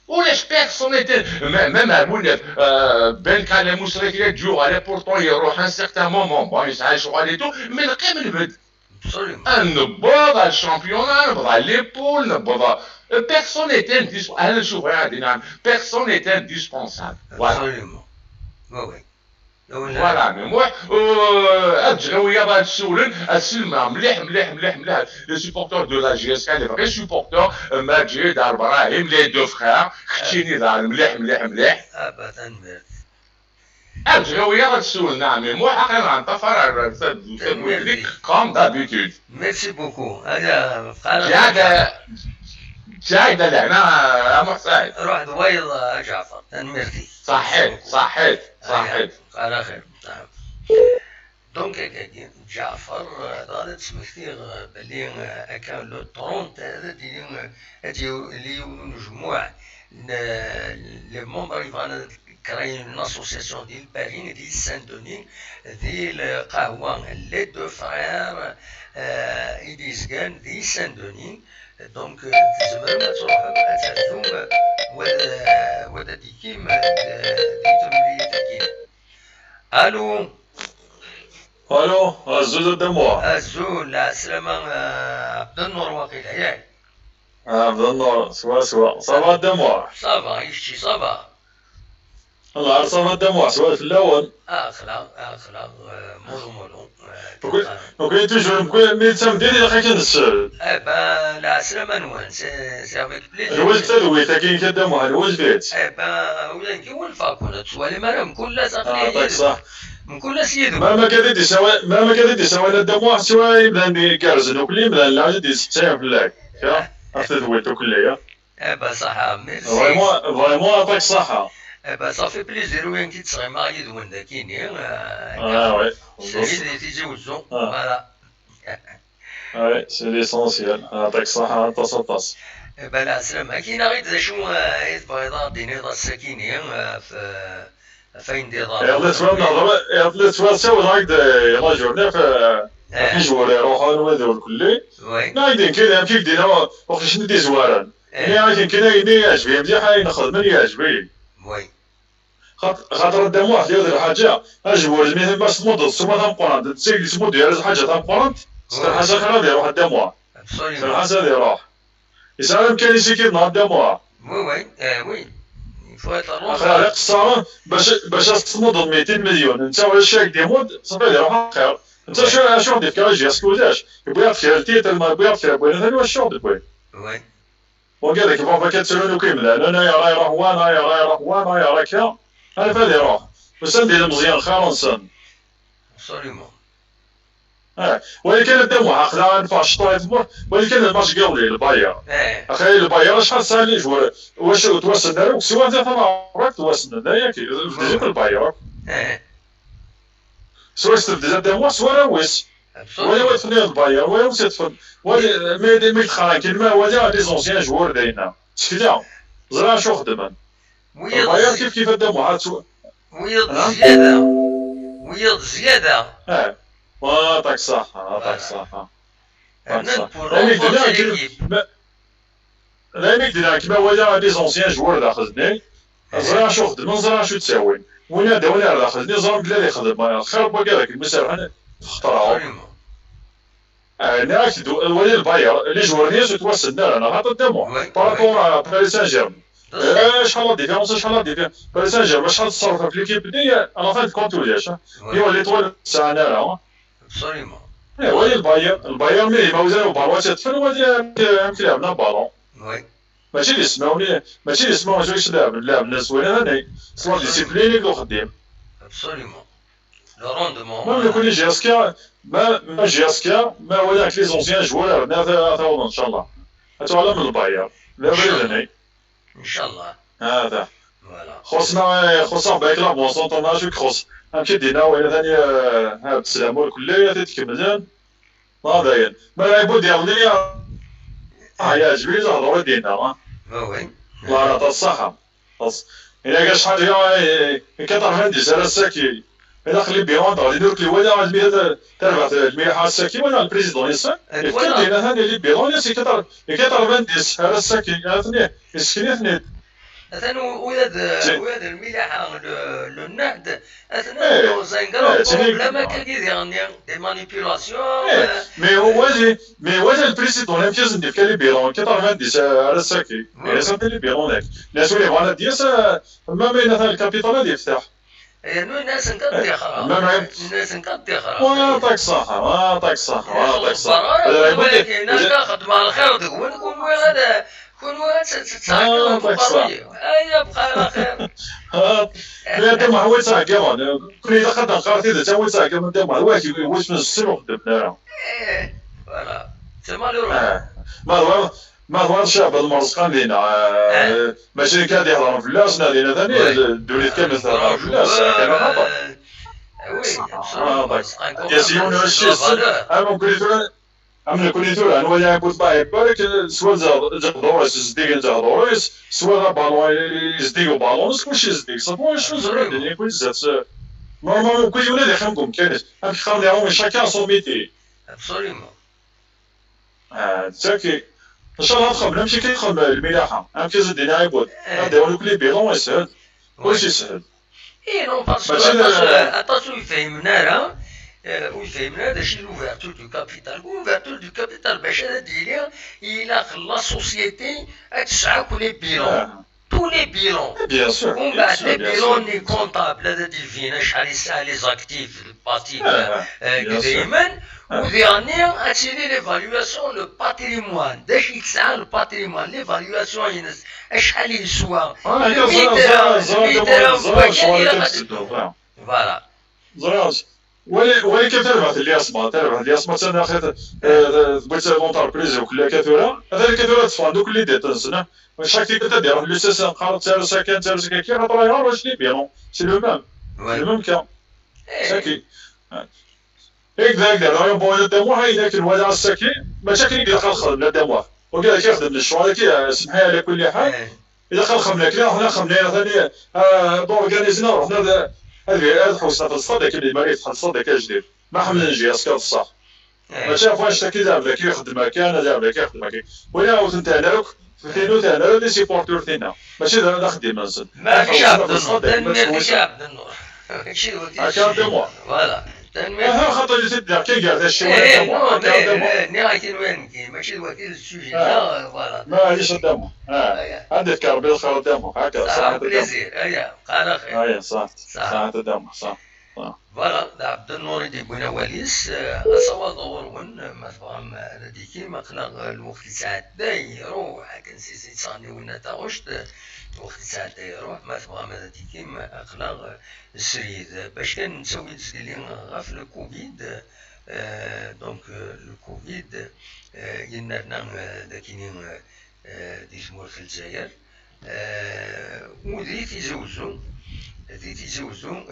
ولاش personne n'était même المولف بن كان مسرك الجوع على pourtant يروح un certain moment, bon, يسعى شغل et tout, mais نقيم نبد نبض ال championnat نبض les poules نبض. Personne n'est indispensable. انا نشوف غادي نعم, personne n'est indispensable. Absolument. Oui. Voilà, mais moi الجغويه بعد السولن السلمة مليح مليح مليح مليح, les supporters de la JSK, les vrais supporters, ماجد ابراهيم, les deux frères ختيني دار مليح مليح مليح. ابدا. الجغويه غاد السول نعم مو حقا عن طفر comme d'habitude. Merci beaucoup. هذا جاك جاك لهنا محسن. روح دويض جعفر تنمرتي. صحيت صحيت صحيت. على خير. Donc جعفر غادي تسمحتي بلي كان le 30 هذا ديال اللي مجموع les membres يبغى créer une association ديال بارين ديال Saint-Denis ديال قهوة les deux frères إيديزكان ديال Saint-Denis. Donc تزمروا تروحوا تعزوم ودا ديكيم دي تمرية تاكين. الو. الو, الزول دموع. الزول السلامة عبد النور واقيلا ياك؟ عبد النور سوا سوا, ça va دموع؟ ça va يشتي ça va. الله, ça va دموع سوا في الاول. اخلا اخلا مولو مولو. وكاين toujours mais تسمدي لي خا كنسال. Eh ben لا سلامة نوان, c'est avec plaisir. الوجد تدوي كاين كدموع الوجد. Eh ben ولا كي ولفاك تسوالي مرام كل عطاك صح. من كل سيدو. ما كادي سوا ما كادي سوا الدموع سوا يبدا كارزن وكلي يبدا لا دي ستة في يا تدوي وكلي. Eh ben صح, merci. Vraiment vraiment عطاك الصحة. Eh ben, ça fait plaisir وين كي تصغي ما يدون داكيني. اه oui. سعيد تيجي وزو voilà. Oui, c'est l'essentiel. يعطيك الصحة طاس طاس. Eh ben لا سلامة كاينة غير شو بيضاء ديني الساكيني في فين دي ضار. يلا توا نهضر يلا توا سوا هكذا la journée في joueurs يروحوا نوادو الكلي. Oui. نايدين كاين كيف دينا وقتاش ندي زوارا. يعني كاين يعجبني مليح نخدم يعجبني. Oui. خاطر قدام واحد يدير حاجة اجبور مثل ما سمود سما ثم قران تسيق سمود يا حاجة ثم قران حاجة خير يروح قدام واحد الحاجة يروح يسالم كان يسكت نهار قدام واحد oui oui خير قصارة باش تصمد 200 مليون انت ولا شاك ديمود صافي يروح خير انت شو غادي في كراجي اسكوزاش يبغي يعطيك ال titre ما يبغي يعطيك بغي ثاني واش شو بغي oui وقال لك بابا كتسولو كيملا انا يا راه يروح وانا يا راه يروح وانا يا راه كا انا فادي يروح بس ندير مزيان خير نسن absolument ولكن قدام واحد خدا نفع الشطايط مور ولكن الماتش قال لي الباير اخي الباير شحال سالي joueur واش توصل دارك سوا انت راك توصل ياك في الباير سوا استفدت دابا سوا راويس ولا ويتفني الباير ولا وتدفن ولا مي تخرا كلمة ولا les anciens joueurs داينا سكتا زرا شو خدم الباير كيف كيف دابا ويض زيادة ويض زيادة عطاك الصحة عطاك الصحة لا ميك كيما ولا les anciens joueurs داخلني زرا شو خدم زرا شو تساوي وين هذا وين هذا خدني زرا بلا يخدم خير با كذاك المسار اخترعوا انا ولي الباير les joueurs نيس توسلنا انا غاطي ديمو par rapport باريس سان جيرمان شحال la différence شحال la différence باريس سان جيرمان شحال تصرف في l'équipe دي انا fin compte ولاش هي l'Étoile تاعنا راه absolument ولي الباير mais ما وزانو بالون تدفن ولي لعبنا ballon oui ماشي اللي سمعوني ماشي اللي سمعوا واش لعب الناس وين هاني soit discipline اللي خدام absolument le rendement ما يكون JSK ما JSK ما ولا les anciens joueurs عندنا ان شاء الله اتعلم من الباير لا بريدني ان شاء الله هذا voilà خصنا باك لا bon سونطوناج خص امشي دينا وين ثاني هاد السلام الكلية تتكمل هذا ما لعبوا ديال لي يا جبريل هضروا دينا oui الله يعطيك الصحة إلا كان شحال كتعرف على الساكي إلا خلي بيون غادي يدير لك ولا غادي تربح المليحة الساكي ولا ال président يسان دينا ثاني les bilans يا سي كتعرف على الساكي عرفتني يسكني اثنين مثلا ولاد الملاحة le نهد مثلا un grand problème كي des manipulations mais هو mais هو ال président لم يزن في les bilans 90 على الساكي يعني سنتي les bilans هناك الناس اللي بغانا دياس ما بين مثلا ال capital هذا يفتح الناس نكدي الناس نكدي ويعطيك الصحة ويعطيك الصحة ويعطيك الصحة ولكن الناس تاخذ مع الخير ونكون هذا كون هيا بقى على خير. لا انت ما هو تاع كيما كل اذا قدر قرتي تا هو تاع كيما انت ما هو واش من السر وخدمنا. ايه voilà c'est malheureux. ما هو الشعب المرزقان لينا ماشي كاد يهضروا في اللاس لينا ثاني الدولة كامل تهضر في اللاس كان خطا. oui يا سيون الشيء انا كل عمل كل ثور انا ولا كنت باي بالك سوا زاد زديك زاد سوا بالون يزديك بالون كلشي يزديك صافي شنو زعما الدنيا كل زاد normalement كل ولاد يخدمكم كاين خاوي لهم chacun son métier absolument تاكي ان شاء الله تخدم ماشي كيخدم الملاحة انا كيزيد لنا عيبود نديرو لك les bilans يسهل كلشي يسهل et non parce que attention يفهمنا راه ويفهمنا هذا الشيء l'ouverture du capital l'ouverture du capital باش هذا ديالي الى خلا société تسعى كل les bilans tous les bilans bien sûr ومن بعد les bilans les comptables هذا ديال شحال يسعى les actifs ال passifs دائما ودياني اتيري l'évaluation le patrimoine داش يتسعى ال patrimoine l'évaluation ينس شحال يسوى voilà ولكن تربح اللي اسمع تربح اللي اسمع انا اخي بغيت l'entreprise وكل كثوره هذا الكثوره تصفى دوك اللي ديت تنسنا شاك تيك تدير لو سيس قال تاع ساكن تاع ساكن كي راه واش les bilans c'est le même le même cas ساكي هكذا هكذا راه bon داموا هاي ذاك الوضع الساكي ماشي كاين اللي دخل خدم لا داموا وكذا كيخدم الشغل كي سمحي على كل حال اذا خل خمنا كلا حنا خمنا ثاني دورغانيزنا رحنا هذه حوسنا في الصدى كي ما يدخل الصدى كجديد ما حمل نجي اسكر الصح ماشي فاش كي دار كي يخدم كان دار كي يخدم كي ولا عاود انت هناك ثينو تاعنا les supporters تينا ماشي هذا خديم نزل ما كاينش عبد النور تنمير عبد النور ماشي هكا ديموا voilà تنمير خاطر اللي تدير كي كاع هذا الشيء ني راه كاين وين كاين ماشي الوكيل ال sujet لا voilà معليش قدامه عندك كربي الخير قدامه هكا صح plaisir هيا بقى على خير هيا صح صح قدامه صح voilà عبد النور يدي واليس أصوات غورون ما تبغى هذيك ما قنا الوقت تعدى يروح كنسيسي تصاني ونا تاغشت الوقت تعدى يروح ما تبغى ما هذيك ما قنا السريد باش كان نسوي تسلي غاف الكوفيد donc الكوفيد ينرنا داكيني دي ثمور في الجزائر وذي تيزوزو ذي تيزوزو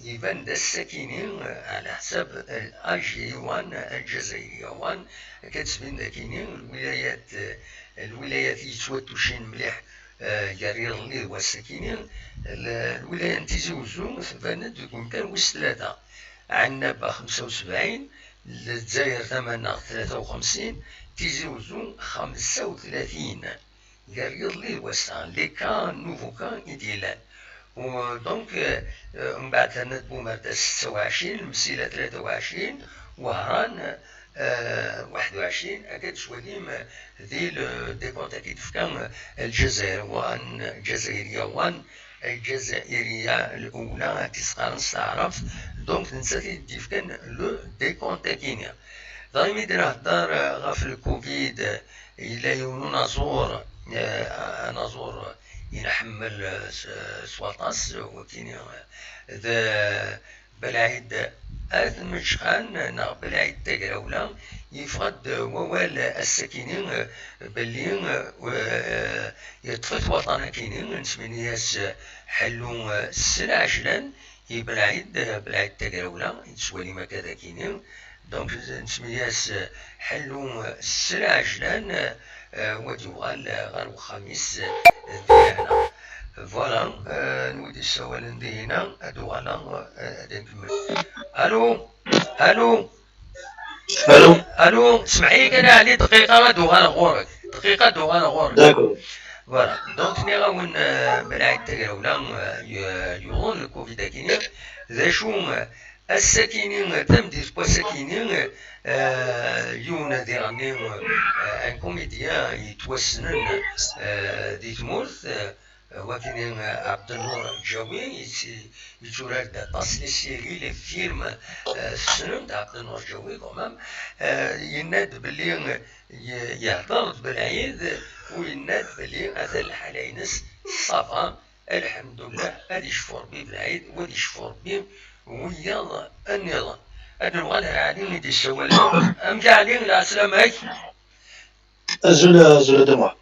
يبان دا الساكنين على حساب الاجي وان الجزائرية وان كتبين داكينين الولايات يتوتوشين مليح جرير اللي هو الساكنين الولاية تيزي وزو تبانت يكون كان وس 3 عنابة 75 الجزائر 8 53 تيزي وزو 35 جرير اللي هو les cas nouveaux cas إديلان و donc من بعد ثاني بومرداس 26 المسيلة 23 وهران 21 أكاد شواليم ذي décompte أكيد فكان الجزائر وان الجزائرية وان الجزائرية الأولى تسقى نستعرف donc نسى ديفكان le décompte كينيا دايما نهضر غاف الكوفيد إلى يونو نزور نزور ينحمل سواطاس وكاين ذا بلعيد أثمشخان نا بلعيد تاكراولا يفقد ووال الساكنين باللي يطفت وطن كاينين نسمينياس حلو السنة عشران بلعيد بلعيد تاكراولا يتسوالي ما كذا كاينين donc نسمياس حلو السنة عشران وديوغال غير الخميس ديالنا voilà نودي السؤال ندي هنا هادو انا نكمل. الو الو الو الو سمعيك انا علي دقيقة غادو غنغورك دقيقة دو غنغورك d'accord voilà donc ني غاون بلعيد تاكراولا يوغون الكوفيد كاينين ذا شو الساكنين تمديت الساكنين يونا ديراني un comédien يتوسنن دي تمورث وكاين عبد النور الجاوي يتورا طاس les séries les films السنن تاع عبد النور الجاوي quand même يناد بلي يهضر بالعيد ويناد بلي هذا الحالة ينس ça va الحمد لله غادي يشفر بي بالعيد وغادي يشفر بي ويا النظام هاد نبغى علي ندي السؤال أم علي لا سلامك زول زول دموع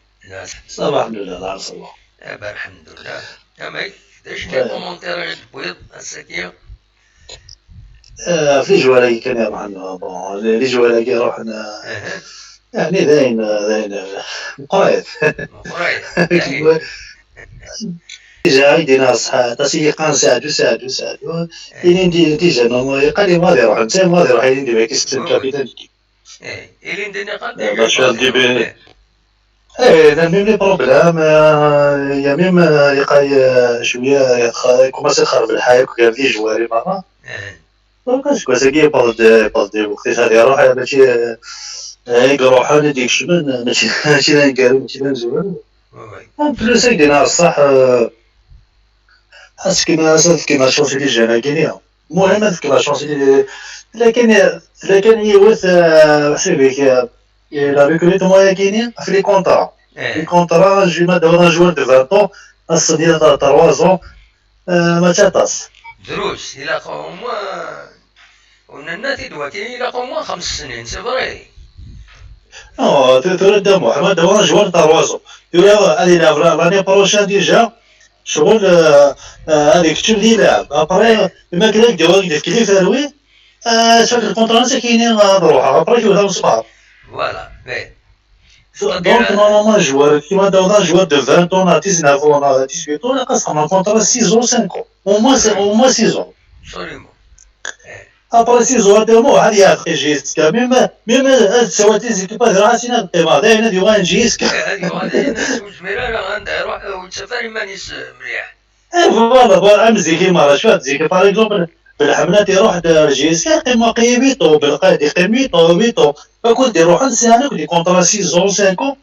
صباح الحمد لله لا صباح أبا الحمد لله أماك شنو commentaire البيض السكية في جوالي كان يروح bon les joueurs يروح يعني داين داين مقرايط مقرايط déjà يدينا الصحة تاسي قان ساعدو ساعدو ساعدو إلين دي déjà non قال لي غادي يروح انت غادي يروح إلين دي كيستلم capitaine ايه إلين دي قال باش دي ايه même les problèmes يا même يقاي شوية commence يخرب الحياة كان في joueurs معنا donc شكون ساكي باز دي وقتاش غادي يروح ماشي يروح انا ديك الشمن ماشي ماشي نقالو ماشي نزول en plus دينا الصح حاسس كيما كيما chance les jeunes كاينين المهم هذيك la chance لكن لكن يوث حسيبك la recrutement كاينين في les contrats les contrats جو ما دور joueur de 20 ans الصديق تاع 3 ans ما تعطاس دروس الى قوم قلنا تيدوا كاين الى قوم 5 سنين c'est vrai non تورا دا محمد هو joueur تاع 3 ans تورا غادي يلعب l'année prochaine déjà شغل هذيك تشوف يلعب après ما كان دير كلي فاروي شاك ال contrat كاينين بروحه après كيولها مصباح voilà donc normalement joueur كيما دا joueur de 20 ans 19 ans 18 ans قاص un contrat 6 ans 5 ans au moins au moins 6 ans absolument. après 6 ans دو عاد يعطي JSK même سواتي équipes راسنا قيمه دايما ديوان JSK. هذه غادي زميرة عندها يروح وتسافر مانيس مليح. voilà voilà مزيكي مرة شفت زيكي par exemple بالحملات يروح JSK قيمة قيميتو بالقاد قيميتو ميتو فكنت يروح نسيانو des contrats 6 ans 5 ans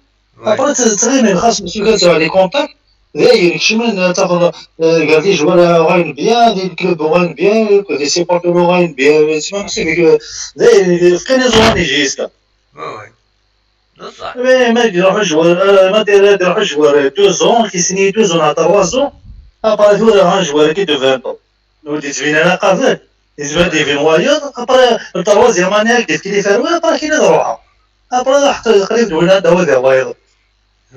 après تغيمي خاص مسيو كتسوى les contacts داير كشمن تاخذ قال les joueurs غاين bien des clubs غاين bien des supporters غاين bien تسمى داير فكاني زواني JSK. oui بصح. ما يروح joueur ما يروح joueur 2 ans كيسني 2 ans 3 ans après تولي un joueur qui de 20 ans ولدي تبين انا قافل يزبان دي وايض après ال troisième année ديت كي فاروي après كي روحها après حتى قريب تولي عندها وذا وايض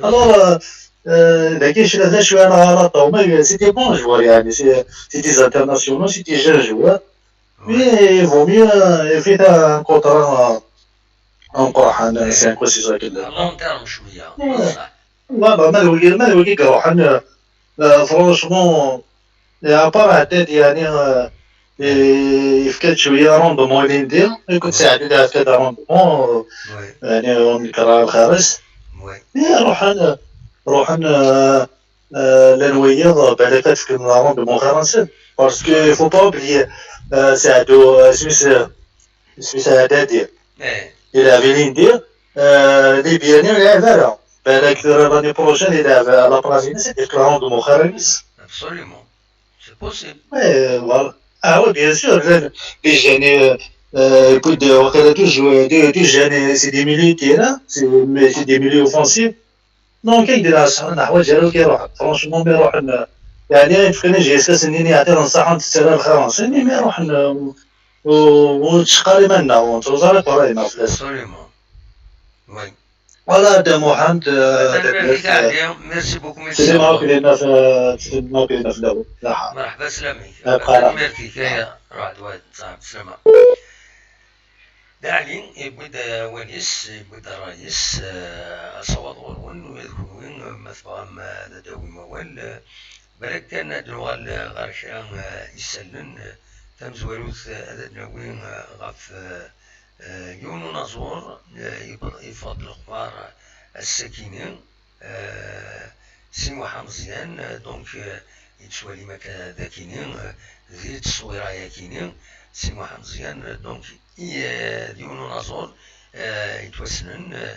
alors داكشي لا شويه على غلط mais c'est des bons joueurs يعني c'est des internationaux, c'est des jeunes joueurs, mais vaut mieux فيها un contrat نقرح انا 5 و 6 كذا long terme شويه بصح. voilà ما الولي كروح انا franchement à part عداد يعني يفكد شويه rendement اللي ندير يكون ساعدني على كذا rendement يعني نكره الخارج oui روح انا روح انا لنويض بعد كتفكر rendement خرنسا parce que faut pas oublier ساعدو سميس سميس عدادي يلعب ليندير ليبياني ويلعب هذا بالك l'année prochaine يلعب على برازيل c'est rendement خرنس. absolument, c'est possible. oui voilà, ah oui, bien sûr. Les jeunes, écoute, وقيلا toujours deux jeunes, c'est des milieux terrain, c'est des milieux offensifs, donc كيدير حوايج ديالو كيروح franchement ما يروح يعني فكرني JSK سنيني يعطي نصح تسال الخرنسي ما يروح وتشقاري منا وتوزاري قراي ما فلاس. absolument, oui. voilà دا محمد. merci beaucoup. سيدي معاك لنا في سيدي معاك لنا في الاول. مرحبا سلامي. ميرسي يا راح واحد صاحب سلامة داعلين يبدا وليس يبدا الرئيس صوت غرون وين مثلا داوي موال بالك كان دروغال غير كرا يسلن تمزوروث هذا ناوي غاف يونو نازور يفضل الأخبار الساكنين سي محمد مزيان donc يتسوالي ما ذاكينين ذي التصويرة ياكينين سي محمد مزيان donc ديونو نازور يتوسنن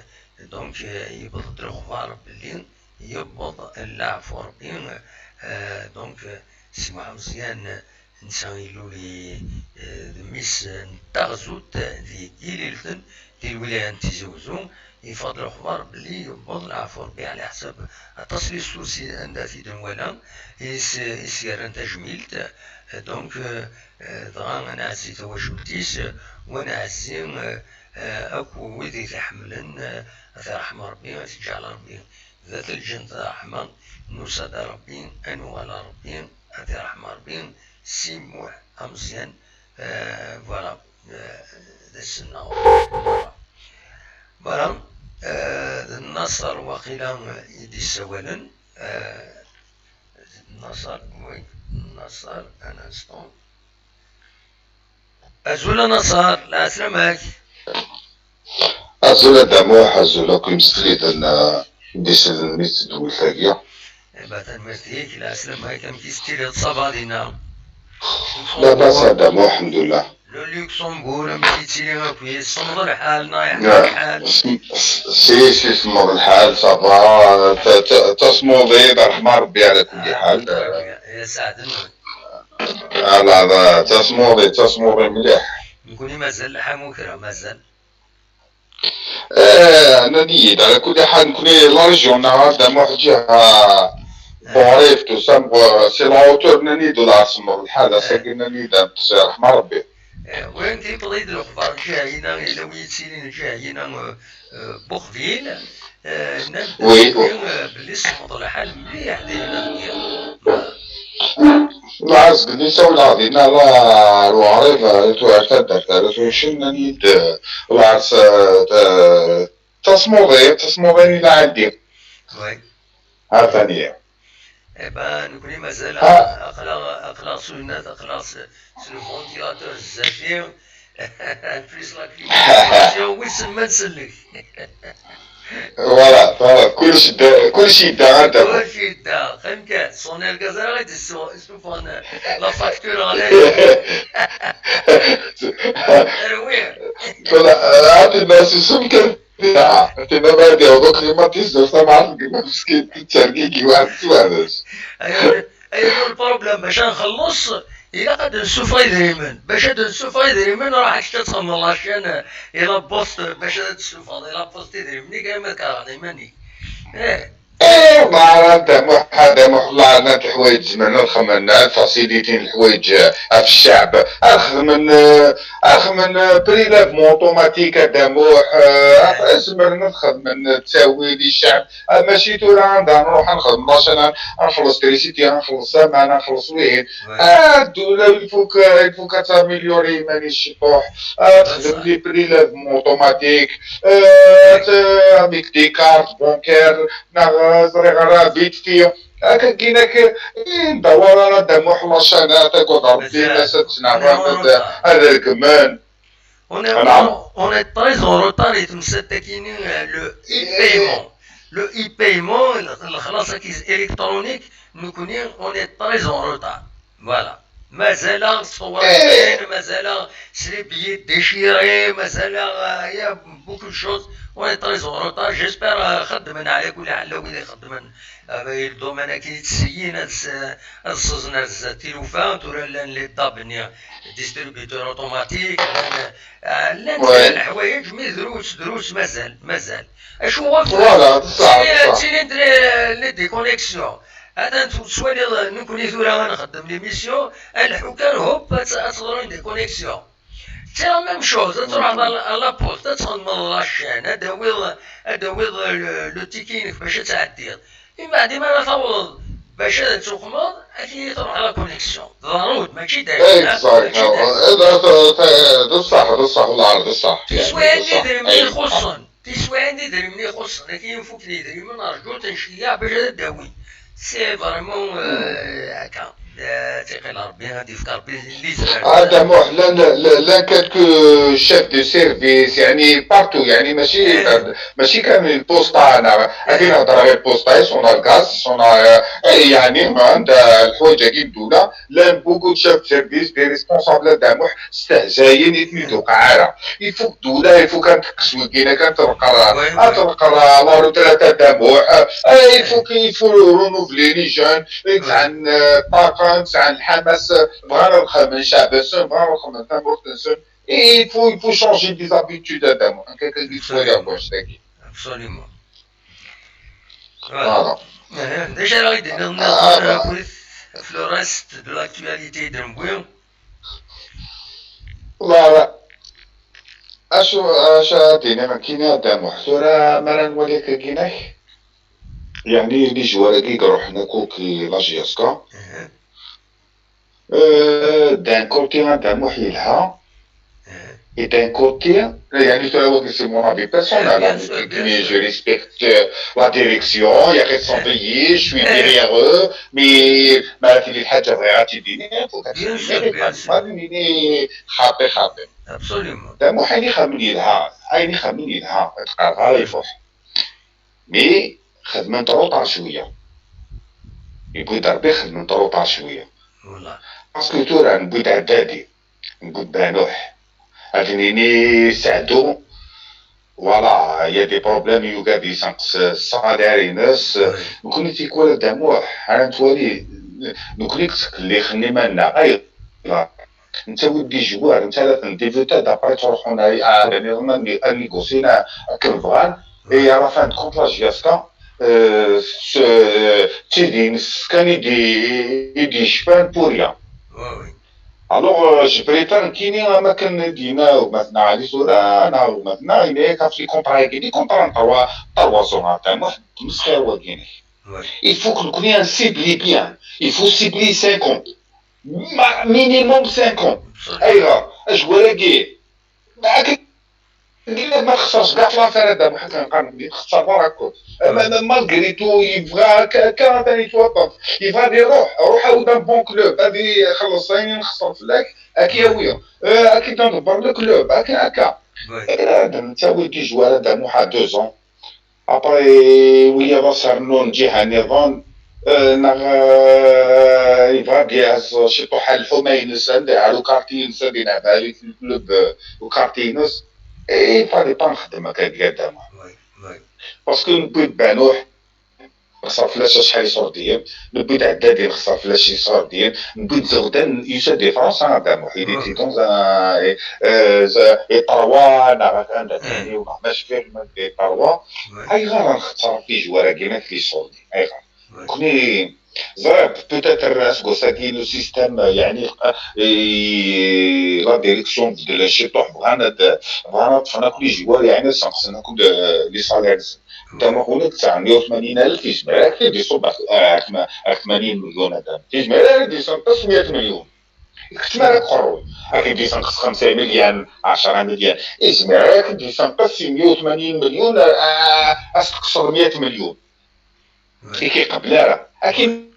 donc يبض الأخبار باللي يبض العفو ربي donc سي محمد مزيان نسا يلولي ميس نتاغزوت دي إيليلتن دي الولاية نتيزي وزو يفضل الأخبار بلي يبض العفو ربي على حسب التصريح السوسي عندها في دنوالا يسير تجميلت donc دغا انا عزي توجهتيس وانا عزي اكو ويدي تحملن رحمة ربي تجعل ربي ذات الجنة رحمة نوسد ربي انو على ربي رحمة ربي سي موح مزيان voilà السنة voilà النصر وقيلا يدي سوالا النصر oui النصر un instant أزول نصر لا سلامك. أزول دموح أزول كيم ستريد أن ديس نيت دول ثاقية. بعد مرتيك لا سلامك كم كيستيري تصابالينا. لا باس دموح الحمد لله. le Luxembourg مشيتي لي كويس صمد الحال نايح الحال. si si صمد الحال ça va تصمودي برحمة ربي على كل حال. يا سعد. لا تصمودي تصمودي مليح. نكوني مازال الحال مازال. انا نيد على كل حال نكوني la région نهار واحد الجهة بوريف tout ça c'est la hauteur نيد العاصمة الحالة ساكنة نيد رحمة ربي. وين كيبغي الأخبار جاينا إلا ويتسيلين جاينا بوخفيل oui بلي صمد الحال مليح ديالنا. العز قليسة ولا لا الوعريف تعتدر توشن نيد العرس تصمودي تصمودي إلى عندي. oui هاتانية. Eh ben, نكوني مازال أقلا أقلا سنة أقلا le ventilateur الزفير. plus la climatisation ويسمى نسلك. voilà voilà كلشي دا كلشي دا غير دابا. كلشي دا فهمت سونلغاز راه غادي يسوفون la facture غالية. عطي الناس يسمكن انت ما ديال climatiseur سامع مسكين تشاركي واحد سوالش. ايوا ال problème باش نخلص الا غادي نسوفري دريمن باش نسوفري دريمن راح حتى تخمر la chaîne الى poste باش تسوفري la poste دريمني كاع ما كارني ماني. ايه ايه ما انت هذا محلا انا الحوايج زمان نخمن faciliter الحوايج في الشعب اخمن اخمن prélèvement automatique دموح زمان نخدم تساوي للشعب ماشي تورا عندها نروح نخدم باش انا نخلص تريسيتي نخلص سما نخلص وين الدولة il faut que t'améliorer مانيش طوح تخدم les prélèvements automatiques avec des cartes bancaires زريغ بيت فيه هكا كاينك ندور راه دموح لاشانات ربي الناس تسنع هذا الكمان. On est très en retard le e-paiement. Le e-paiement, الخلاص électronique, nous connaissons, on est très en retard. Voilà. مازال الصور مازال les billets déchirés مازال y a beaucoup de choses on est très en retard. J'espère خدمنا على كل حال لو يخدم ال domaine كي تسيين الصزنا التلوفان تورا لان les DAB distributeurs automatiques لان الحوايج mais دروس دروس مازال مازال اشو هو voilà تسيني les déconnexions هذا تسوالي نكوني ثورا نخدم l'émission الحكام هوب تضرون déconnexion c'est la même chose تروح la poste تخدم la chaîne هذا هو هذا هو le ticket باش تعدي من بعد ما تعوض باش تخمض اكيد تروح la connexion ضروري ماشي داير. هذا صح هذا صح والله هذا صح. تسوى عندي درهم يخصن تسوى عندي درهم يخصن لكن فوق لي درهم نرجو تنشيع باش تداوي c'est vraiment هكا تيقي ربي غادي يفكر ربي اللي هذا موح لا quelques chefs de service يعني partout يعني ماشي ماشي كامل البوسطا. انا غادي نهضر غير البوسطا سونلغاز سونا يعني ما عندها الحوايج كي الدولة لان beaucoup chefs service des responsables تاع موح استهزايين يتميتو قعاره il faut الدولة il faut كانت تقسوي كاينه كانت تلقى تلقى la retraite تاع موح il faut qu'il faut renouveler les jeunes عن الطاقة عن الحماس بغانا نخدم الشعب بغانا نخدم تنبورتنسون il faut changer des habitudes هذا هكاك اللي تولي واش تاكي absolument. Voilà. Déjà غادي نهضر في le reste de l'actualité درمبوين. لا لا اشو اش دينا ما كاين هذا محسورة ما نولي كاينه يعني les joueurs كي يروحنا كوكي la JSK d'un côté عندها محيلها et d'un côté يعني ترى c'est mon avis personnel mais je respecte la direction يا اخي sont payés je suis derrière eux mais ما في الحاجة بغيها تديني ما خاطي خاطي absolument دا محيلي خمني لها عيني خمني لها تقرا يفوح mais خدمة trop tard شوية يقول ربي خدمة trop tard شوية والله parce que تورا نبويد عدادي نقول بانوح غادي سعدو voilà y a des problèmes يوكا دي سانقص ال salaire ناس نكوني تيكولا دموح انا نتوالي نكوني اللي خني مالنا غير انت ودي joueur انت لا نديفوتا d'après تروحو يعني négocier كنبغان et à la fin de compte la JSK تيدي نسكان يدي شفان pour rien. Alors je préfère كيني ما كان دينا مثلا علي صورة انا مثلا الى كان في contrat كيني contrat trois ans تاع واحد مسخاوة كيني. Il faut que nous cibler bien. Il faut cibler 5 ans. Minimum 5 ans. ايوا اش وراكي معاك ما تخسرش كاع في l'affaire هذا بحال كنقارن تخسر برا malgré tout يبغى كان ثاني توقف يبغى يروح روح عاود un bon club هذه خلص عيني نخسر فلاك اكي ويا اكي تندبر le club اكي هكا انت ولدي joueur هذا موحى 2 ans après ويا بصر نون جهة نظام نغ يبغى بياز شي طوحه الحمينس على كارتينس اللي لعبها لي في ال club وكارتينس et fallait pas نخدم هكا قدامه parce que نبغي بانوح خسر فلاش شحال يصور ديال نبغي عدادي خسر فلاش يصور ديال نبغي زغدان يوسف دي فرنسا هذا il était dans un اي تروا انا ثاني ولا ماشي فيه دي تروا اي غير نختار في joueur كيما في صوردي اي غير كوني زرب peut-être اسكو le système يعني la direction ديال شي طوح بغانا طفنا كل joueur يعني سنقصنا كل les salaires انت ما قولك 980 الف يجمع لك دي صوب 80 مليون هذا يجمع لك دي سنقص 100 مليون كتما راك قرو راك دي سنقص 5 مليون 10 مليون يجمع لك دي سنقص 180 مليون استقصر 100 مليون كي كيقبل راه اكيد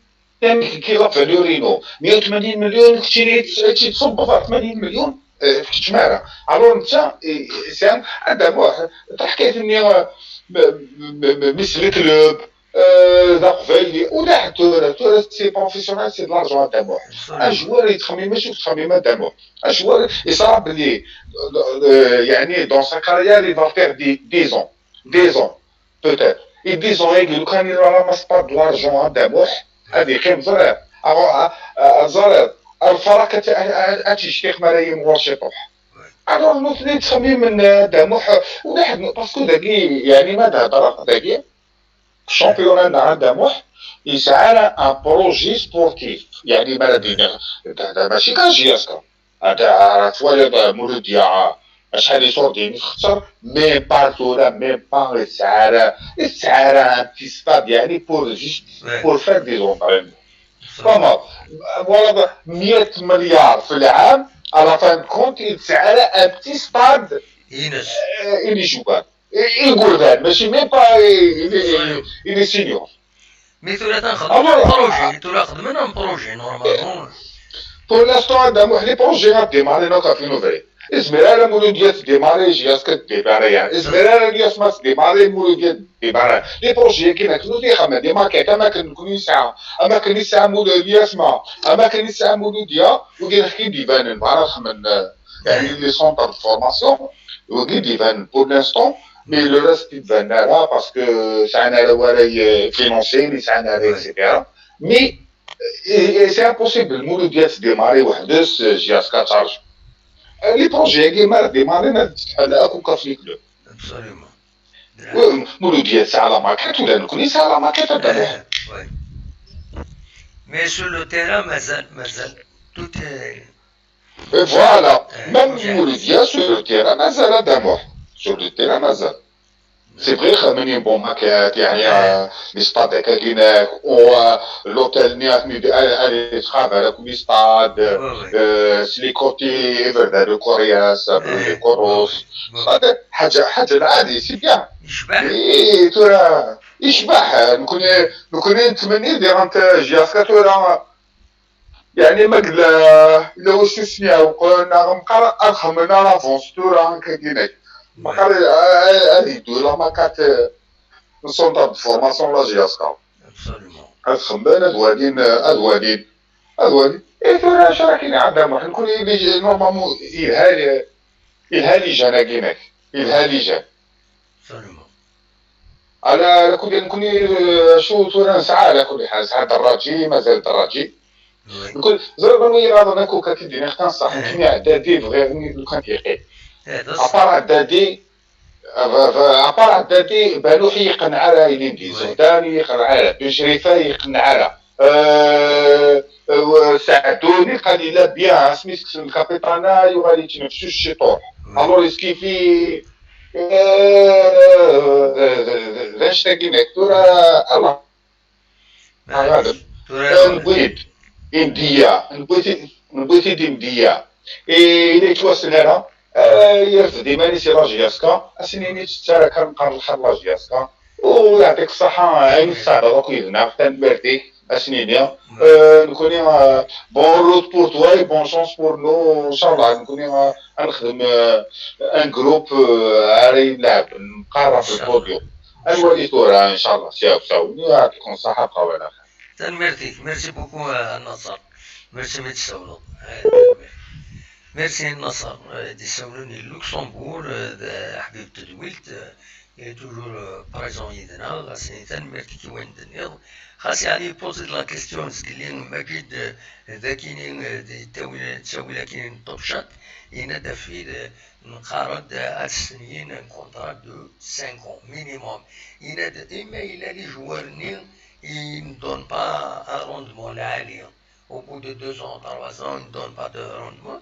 كي la valeur ينو 180 مليون كتشري تصب 80 مليون كتشمارة alors انت سام هذا واحد حكاية اني مثل club ذا قبايلي ولا تورا c'est professionnel c'est de l'argent تاع موح un joueur يتخمم ماشي تخمم تاع موح un joueur يصرا بلي يعني dans sa carrière il va faire des 10 ans 10 ans peut-être et 10 ans لو كان il ramasse pas de l'argent تاع موح هذه قيم زرير زرير الفرق تاع ملايين ورشي طوح alors نوثني تخميم من داموح ولا parce que داكي يعني ما تهضر داكي ال championnat نتاع داموح يسعى un projet sportif يعني ما دينا ماشي كان JSK هذا راه توالي مولوديا شحال يصور خسر même pas تورا même pas يسعى يسعى un petit stade يعني pour juste pour faire des entraînements فما voilà 100 مليار في العام à la fin de compte يتسعى un petit stade ينس les joueurs يقول ماشي même pas les seniors mais تورا تنخدم projet تورا خدمنا projet normalement pour l'instant عندهم واحد les projets غاديماري نوكا في نوفري ازمير مولودية démarrer JSK démarrer يعني ازمير الياس ما démarrer مولودية démarrer les projets كيما كنو تيخمم des maquettes اما كنكون يسعى اما كان يسعى مولودية اسمع اما كان يسعى مولودية وكاين كي ديفان نبغى نخمم يعني les centres de formation وكي ديفان pour l'instant mais le reste يتبان لا parce que سعنا ولا financier اللي سعنا et cetera mais c'est impossible مولودية démarrer وحدس JSK تشارج les projets كيما démarrer تحل اكو في les clubs absolument مولودية ساعة la maquette ولا نكوني ساعة la maquette هذا mais sur le terrain مازال مازال tout voilà même مولودية sur le terrain مازال هذا موح sur le terrain مازال c'est vrai خدمني bonne maquette يعني les stades كاينك و l'hôtel ني تخاف les stades les côtés فردادو كورياس كوروس حاجة حاجة عادي c'est bien يشبح اي ترى يشبح نكون نتمني دير انت JSK ترى يعني ما قلا الا واش سنيا وقلنا غنبقى نخمم l'avance ترى كاينك مقال هذه la maquette centre de formation la JSK الخمبان ادوالين ادوالين ادوالين اي ثورة اش راه كاين عندها واحد نكون normalement يلها يلها les jeunes كاينك يلها les jeunes على كل نكون شو ثورة نسعى على كل حال سعى دراجي مازال دراجي نكون زعما نوي غاض نكو كتديني نصح كيما عدادي فغير لو كان تيقي à part عدادي à part عدادي بانوحي يقنع على يليندي زغداني يقنع على بن شريفه يقنع على سعدوني قال لي لا bien سميت ال capitana يغادي تنفسو الشيطور alors اسكيفي غاش تاكينك تورا الله غالب نبغيت انديا نبغيت نبغيت انديا إلي توصل انا يرفد ديما سي la JSK اسنيني ترى كنقر الخير la JSK ويعطيك الصحة عين السعادة دوك يدنا تنبرتي اسنيني نكوني bonne route pour toi, bonne chance pour nous. ان شاء الله نكوني نخدم un groupe عاري نلعب نقرا في البوديوم الولي تورا ان شاء الله. سياو ساو يعطيكم الصحة بقاو على خير. تنميرتيك merci beaucoup النصر ميرسي مي تسولو ميرسي النصر دي سولوني لوكسمبور حبيب تدويلت toujours présent يدنا غاسني تنميرتي كي وين دنيض خاص يعني poser la question سكلين ماجد ذا كاينين تاويل تساوي كاين توب شات ينا في نقارد السنين contrat de 5 minimum ينا اما الى les joueurs ني ils ne donnent pas un rendement العالي au bout de 2 ans, 3 ans, ils ne donnent pas de rendement.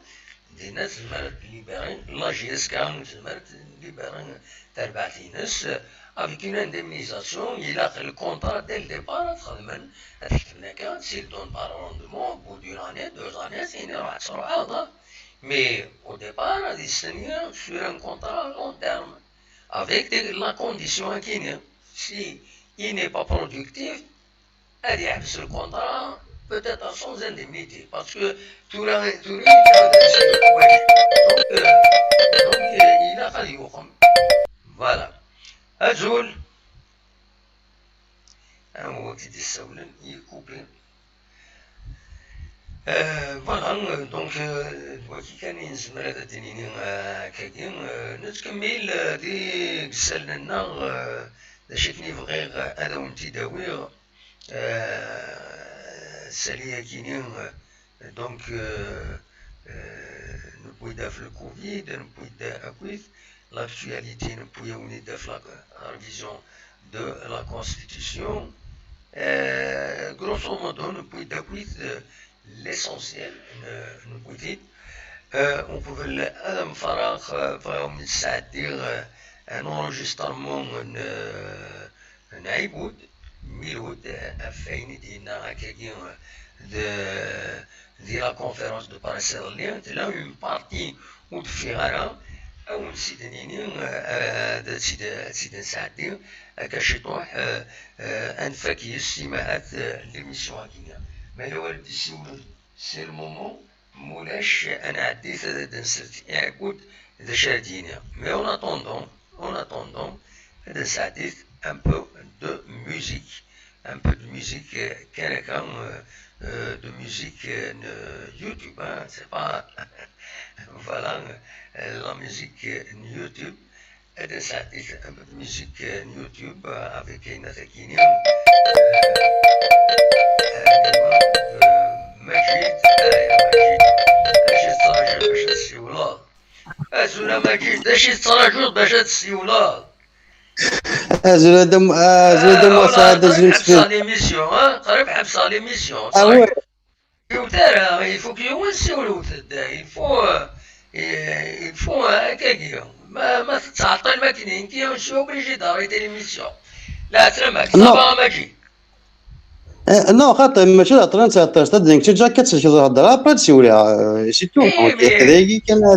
دي ناس زمرت libérer la JSK زمرت libérer تربعتينس avec une indemnisation. Il a le contrat dès le départ تخدمن تخدمنا s'il donne pas rendement au bout d'une année, 2 années, c'est راح تروح. Mais au départ غادي يسني sur un contrat à long terme avec la condition qu'il si il n'est pas productif غادي يحبس ال contrat, peut-être sans indemnité, parce que tout la tout donc il a غادي يوقم. Voilà أزول هو كي السولن يكوبي. Voilà, donc كي كان ينزمر هذا دينيني كاكي نتكمل دي قسالنا شتني فغيغ هذا ونتي داويغ سالية كينين donc نبويدا في الكوفيد نبويدا أكويت l'actualité نبويا ونيدا في la révision de la constitution, grosso modo نبويدا كويت l'essentiel نبويتيت. On pouvait هذا فراغ فراغ من الساعة دير un enregistrement نعيبود ميلود افايني دينا هكاكي دي la conférence de presse اللي تلا une partie ودفي غارة او نسيد نيني سيد سيد نسعدي هكا شي طوح انفاكي السماعات l'émission هكيا ما هو c'est le moment مولاش انا عديت نسرت يعقود ذا شادينا. Mais en attendant هذا سعديت un peu de musique, un peu de musique كان de musique YouTube, hein, c'est pas, voilà, la musique YouTube. هذا سعديت un peu de musique YouTube avec Ina Takini مجيد يا مجيد اش تراجع باش تسيولا ازولا مجيد اش تراجع باش تسيولا. ازولا دم ازولا دم وسعد قريب حبس l'émission قريب حبس l'émission. اه oui. il faut que يونسيو il faut هكاكي ما تتعطل ما كاينين كي suis obligé d'arrêter l'émission. لا ترمك ça va ماجي؟ non خاطر ماشي عطنا 19 تدينك تجا كتسجل الهضره après تسوليها, c'est tout. هذاك كان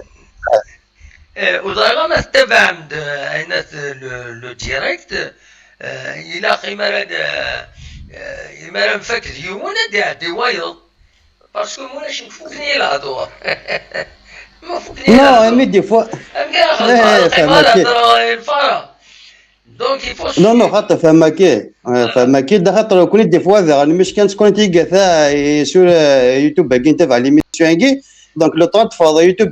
وزعما ما تتبع عند عينات le direct الى قيمة إما نفك ديون دي وايض parce que مولاش نفوكني الهضور ما فوكني. non, mais des fois الفارا donc il faut non non خاطر فما كي فما كي خاطر كوني des fois يعني مش كانت تكون تيقا sur يوتيوب كي تبع l'émission كي donc le temps تفاضل يوتيوب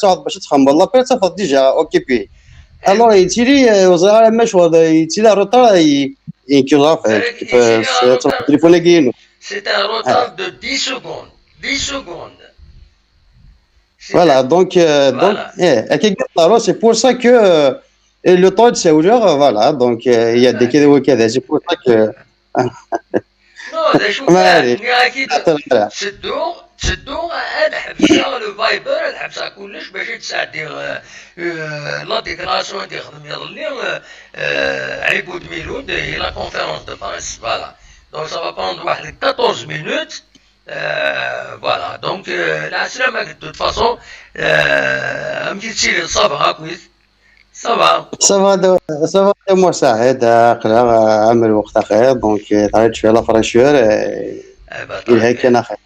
تعرف باش تخمم l'appel تفضل déjà occupé, alors يتيري وزرا ماش يتيري retard ينكي كيف التليفون كينو. C'est un retard de 10 secondes. 10 secondes. Voilà, donc, eh, c'est pour ça que le temps de c'est voilà, donc il y a des cas, c'est pour ça que. Non, ده شوف اكيد تسدو تسدو حبسها le Viber حبسها كلش باش تساعدي la déclaration دي خدم يظلي عيبود ميلود هي la conférence de presse. Voilà, donc ça va prendre واحد 14 minutes. Voilà donc العسلامة de toute façon امشي تسيري ça va كويس ça va ça va ça va مو سعيد قرا عمل وقت خير donc تعيط شويه la fraîcheur هيك انا خير.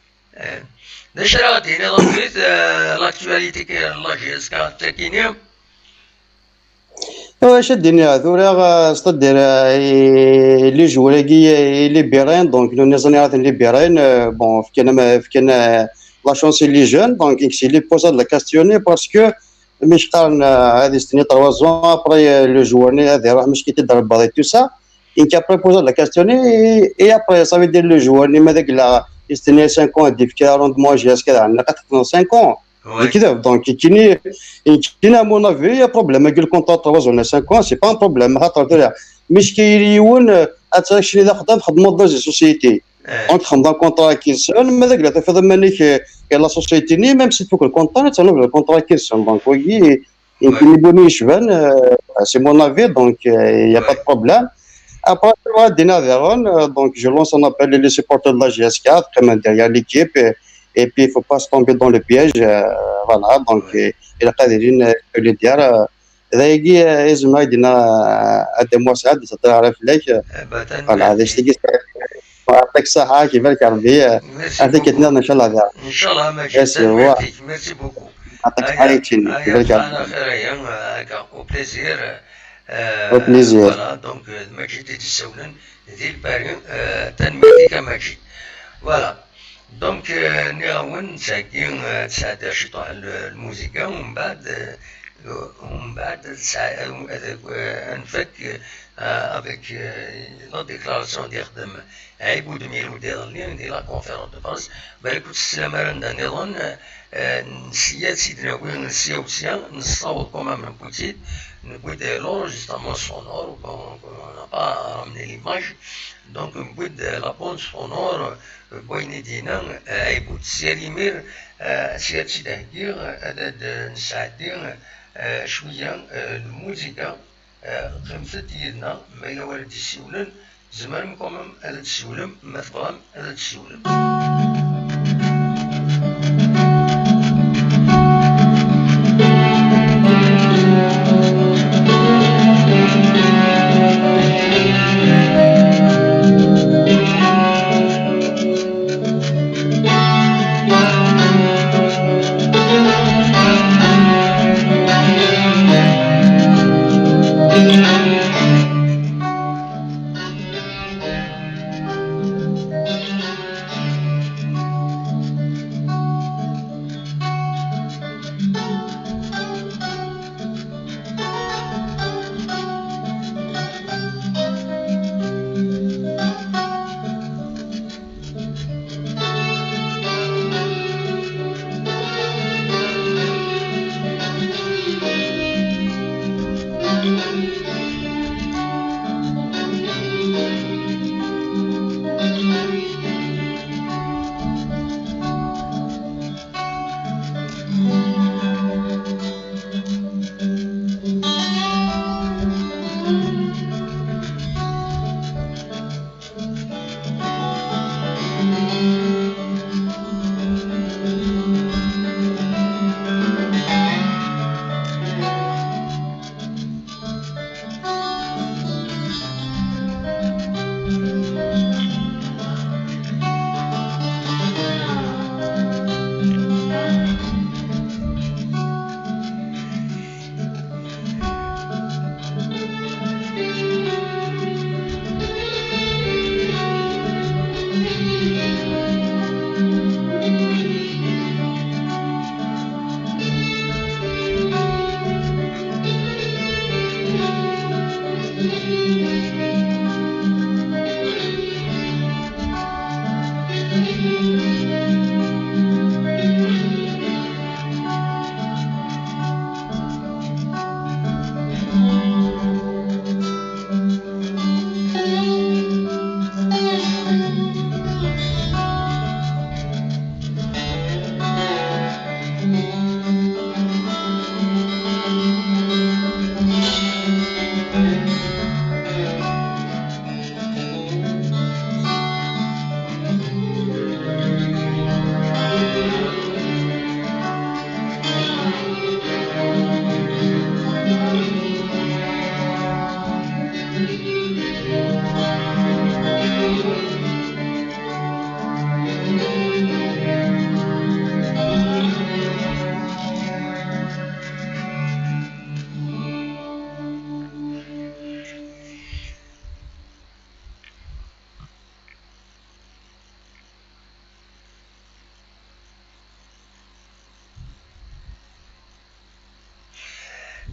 داش راه غادي donc l'actualité la JSK تاكيني واش الدنيا ثورا c'est-à-dire les joueurs كي libérés donc nous نزاني libérés bon فكنا فكنا la chance les jeunes donc c'est les poser la question parce que مش قارن هذه ستني 3 ans après le joueur هذه راه مش كي تضرب بعض tout ça انك après poser la question et après ça veut dire le joueur ما ذاك لا يستني 5 ans ديف كي rendement JSK عندنا 5 ans كذا donc كيني كاين à mon avis y a problème قال contrat 3 ans 5 ans c'est pas un problème خاطر مش كيريون اتاكشي اذا خدام خدموا dans société donc خدم contrat كيسون ما ذاك لا تفضل مانيك la société ني même si تفوك ال contrat تنوب ال contrat كيسون donc وي يمكن يبوني يشبان c'est mon avis donc y a pas de problème. Après, donc je lance un appel les supporters de la JSK, comme derrière l'équipe, et puis il ne faut pas se tomber dans le piège. Voilà, donc il a les dire. ذايقي يزم هايدينا هذا موسعد تعرف لك voilà هذا الشيء يعطيك الصحة كيفاش ربي يعطيك اثنين ان شاء الله. ان شاء الله ماجد merci beaucoup يعطيك الصحة كيفاش على خير هكا au plaisir au plaisir. Voilà donc ماجد تسولن ديال الباري تنميتك ماجد voilà donc نغاون ساكين تساعد شي طوح الموسيقى ومن بعد نفك avec la déclaration ديال عيبود ميلود ديال ديال la conférence de presse بالك السلامة رانا نظن نسيات سيدنا وين نسيا وسيا نصاوب quand même نبوتيت نبويد l'enregistrement sonore on n'a pas ramené l'image donc نبويد la bande sonore بويني دينا عيبود سياليمير سيات سيدي هكير هذا نسعدي شوية الموسيقى خمسة ديالنا ما إلا ولد السيولن زمان كومم هذا السيولم ما تبغام هذا السيولم.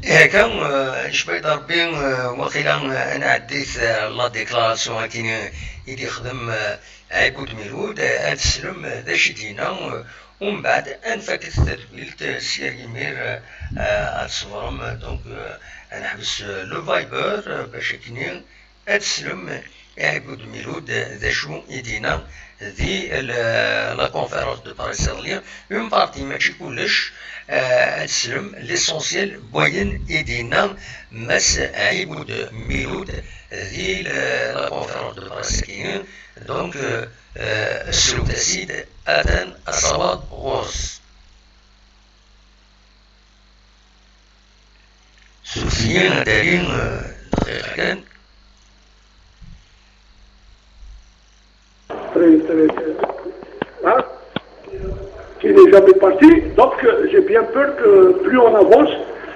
هكا شبيد ربي وقيلا انا عديت la déclaration كاين اللي يخدم عبود ميلود تسلم ذا شدينا ومن بعد انفك التدويلت سير تصبرم donc نحبس le Viber باش كنين تسلم عبود ميلود ذا شو يدينا ذي la conférence de presse une partie ماشي كلش تسلم l'essentiel بوين يدينا مس عبود ميلود ذي la conférence de presse كاين donc السلوك تسيد أتن الصواب غوص سوفيان دارين دقيقة كان Hein, qui n'est jamais parti, donc j'ai bien peur que plus on avance,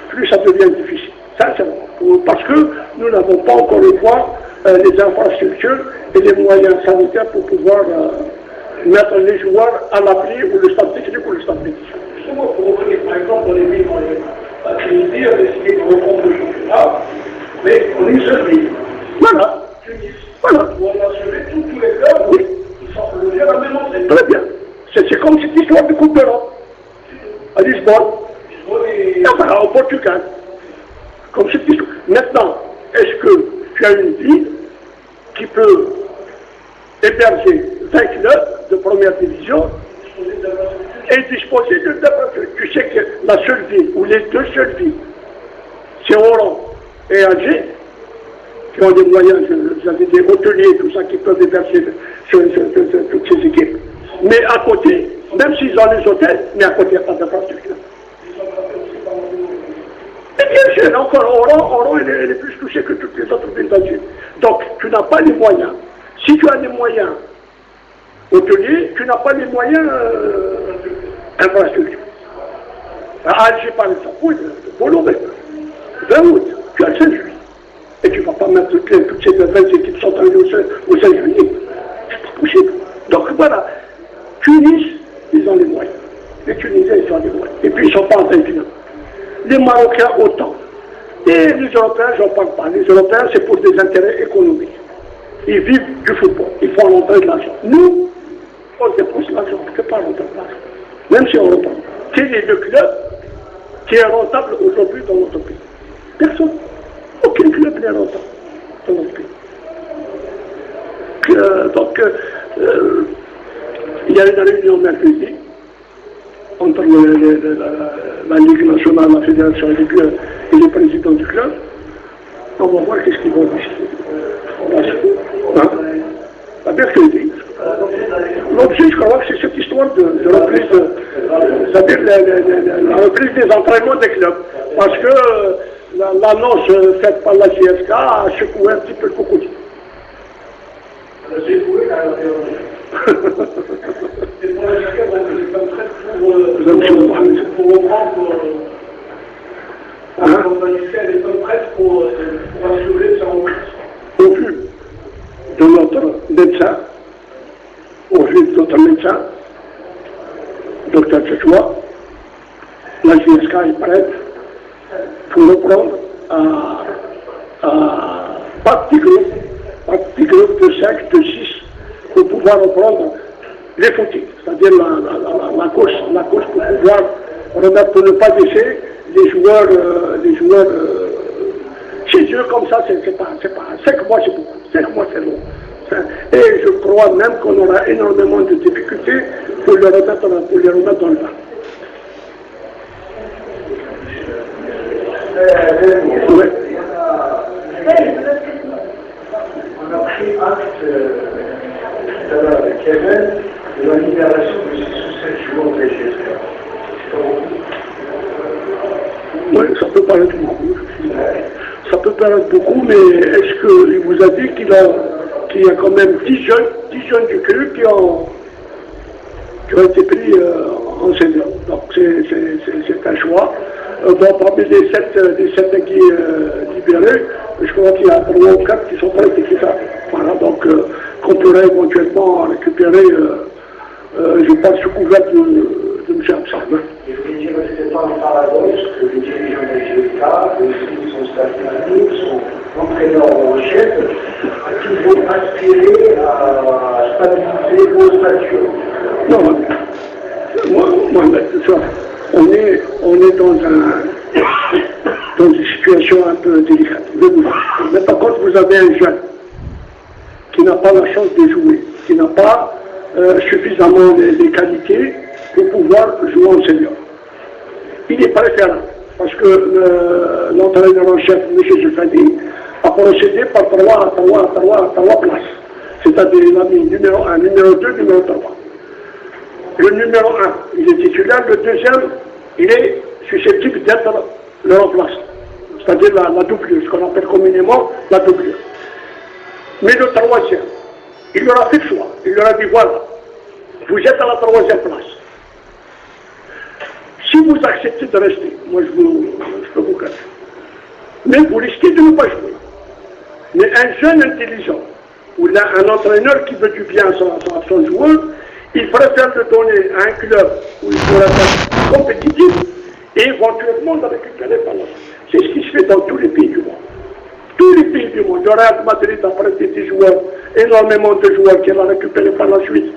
plus ça devient difficile. Sincèrement. Parce que nous n'avons pas encore une fois les infrastructures et les moyens sanitaires pour pouvoir mettre les joueurs à l'abri ou le stade technique ou le stade médical. Justement, pour revenir par exemple dans les villes moyennes, la Tunisie a décidé de reprendre le championnat, mais en une seule ville. Voilà. Tunis. Voilà. Où on a assuré tous les clubs, oui, qui sont logés à la même enseigne. Très bien. C'est comme cette histoire de Coupe d'Europe. À Lisbonne. Lisbonne et... Enfin, au Portugal. Comme cette histoire. Maintenant, est-ce que tu as une ville qui peut héberger 20 clubs de première division et disposer de d'infrastructures? Tu sais que la seule ville, ou les deux seules villes, c'est Oran et Alger, qui ont des moyens, vous avez des hôteliers, tout ça, qui peuvent héberger toutes ces équipes. Mais à côté, même s'ils ont les hôtels, mais à côté, il n'y a pas d'infrastructure. Et bien sûr, encore Oran, elle est plus touchée que toutes les autres villes d'Alger. Donc, tu n'as pas les moyens. Si tu as les moyens hôteliers, tu n'as pas les moyens infrastructures. À Alger, par exemple, oui, Bolloré, 20 août, tu as le 5 juillet. Et tu ne vas pas mettre toutes ces 20 équipes s'entraîner au 5 juillet. C'est pas possible. Donc voilà, Tunis, ils ont les moyens. Les Tunisiens, ils ont les moyens. Et puis, ils ne sont pas en finale. Les Marocains, autant. Et les Européens, j'en parle pas. Les Européens, c'est pour des intérêts économiques. Ils vivent du football. Ils font l'entrée de l'argent. Nous, on dépense l'argent. On ne fait pas l'entrée de l'argent. Même si on reprend. Quel est le club qui est rentable aujourd'hui dans notre pays? Personne. Aucun club n'est rentable dans notre pays. Donc, il y a une réunion mercredi entre la Ligue nationale, la Fédération et les présidents du club. On va voir qu'est-ce qu'ils vont décider. Hein? Mercredi. L'objet, je crois que c'est cette histoire de reprise, c'est-à-dire la reprise des entraînements des clubs. Parce que l'annonce faite par la JSK a secoué un petit peu le cocotier. Et pour la JSK, donc, elle est pas prête pour reprendre. Hein? La JSK, elle est pas prête pour assurer sa reprise. Au vu de notre médecin, docteur Tchetchoua, la JSK est prête pour reprendre à par petits groupes de 5, de 6, pour pouvoir reprendre les footings, c'est-à-dire la course pour pouvoir remettre, pour ne pas laisser les joueurs, chez eux comme ça, c'est pas 5 mois c'est beaucoup, 5 mois c'est long. Et je crois même qu'on aura énormément de difficultés pour les remettre dans le bain. Oui. On a pris acte tout à l'heure avec Kevin de la libération de 6 ou 7 joueurs de la JSK. C'est pas beaucoup. Oui, ça peut paraître beaucoup. Ça peut paraître beaucoup, mais est-ce qu'il vous a dit qu'il y a quand même 10 jeunes du cru qui ont été pris en senior. Donc c'est un choix. Bon, parmi les 7 qui libérés, je crois qu'il y a 3 ou 4 qui sont prêts et qui ça. Voilà, donc qu'on pourrait éventuellement récupérer, je pense, sous couvert de M. Absalm. Et je voulais dire, pas un paradoxe que les dirigeants de la JSK, aussi son staff technique, son entraîneur en chef, a toujours aspiré à stabiliser au statut? Non, moi, moi, on est dans une situation un peu délicate. Mais par contre, vous avez un jeune qui n'a pas la chance de jouer, qui n'a pas suffisamment les qualités pour pouvoir jouer en senior. Il est préférable, parce que l'entraîneur en chef, M. Zelfani, a procédé par trois places. C'est-à-dire, il a mis numéro 1, numéro 2, numéro 3. Le numéro 1, il est titulaire. Le deuxième, il est susceptible d'être le remplaçant. C'est-à-dire la doublure, ce qu'on appelle communément la doublure. Mais le troisième, il leur a fait le choix. Il leur a dit: voilà, vous êtes à la troisième place. Si vous acceptez de rester, moi je peux vous cacher. Mais vous risquez de ne pas jouer. Mais un jeune intelligent, ولا un entraîneur qui veut du bien à son joueur, il préfère le donner à un club où il pourra être compétitif et éventuellement le récupérer par la suite. C'est ce qui se fait dans tous les pays du monde. Tous les pays du monde. Le Real Madrid a prêté des joueurs, énormément de joueurs qu'il a récupérés par la suite.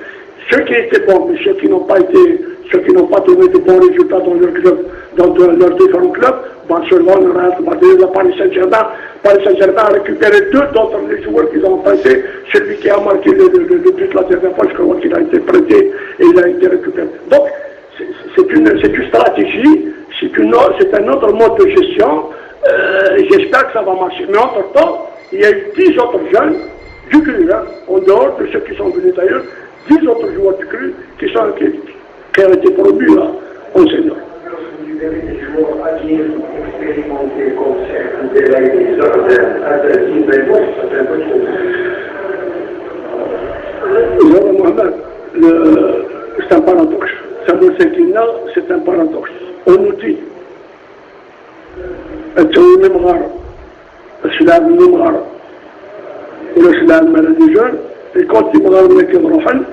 Ceux qui étaient bons, mais ceux qui n'ont pas été, ceux qui n'ont pas donné de bons résultats dans leur club, dans leurs différents clubs, Barcelone, Real Madrid, le Paris Saint-Germain. Paris Saint-Germain a récupéré deux d'entre les joueurs qu'ils ont prêtés. Celui qui a marqué le but la dernière fois, je crois qu'il a été prêté et il a été récupéré. Donc, c'est une stratégie, c'est un autre mode de gestion. J'espère que ça va marcher. Mais entre-temps, il y a eu 10 autres jeunes du cru, hein, en dehors de ceux qui sont venus d'ailleurs, 10 autres joueurs du cru qui ont été promus là, en senior. Lorsque vous libérez des joueurs acquis, expérimentés comme Belaïli, Zordan, Azadi, Belmour, ça fait un peu trop. Zara Mohamed, c'est un paradoxe. Ça veut dire qu'il c'est un paradoxe. On nous dit, التوي مغارة السلام مغارة ولا سلام مال des jeunes, et quand ils مغارة كيروحن,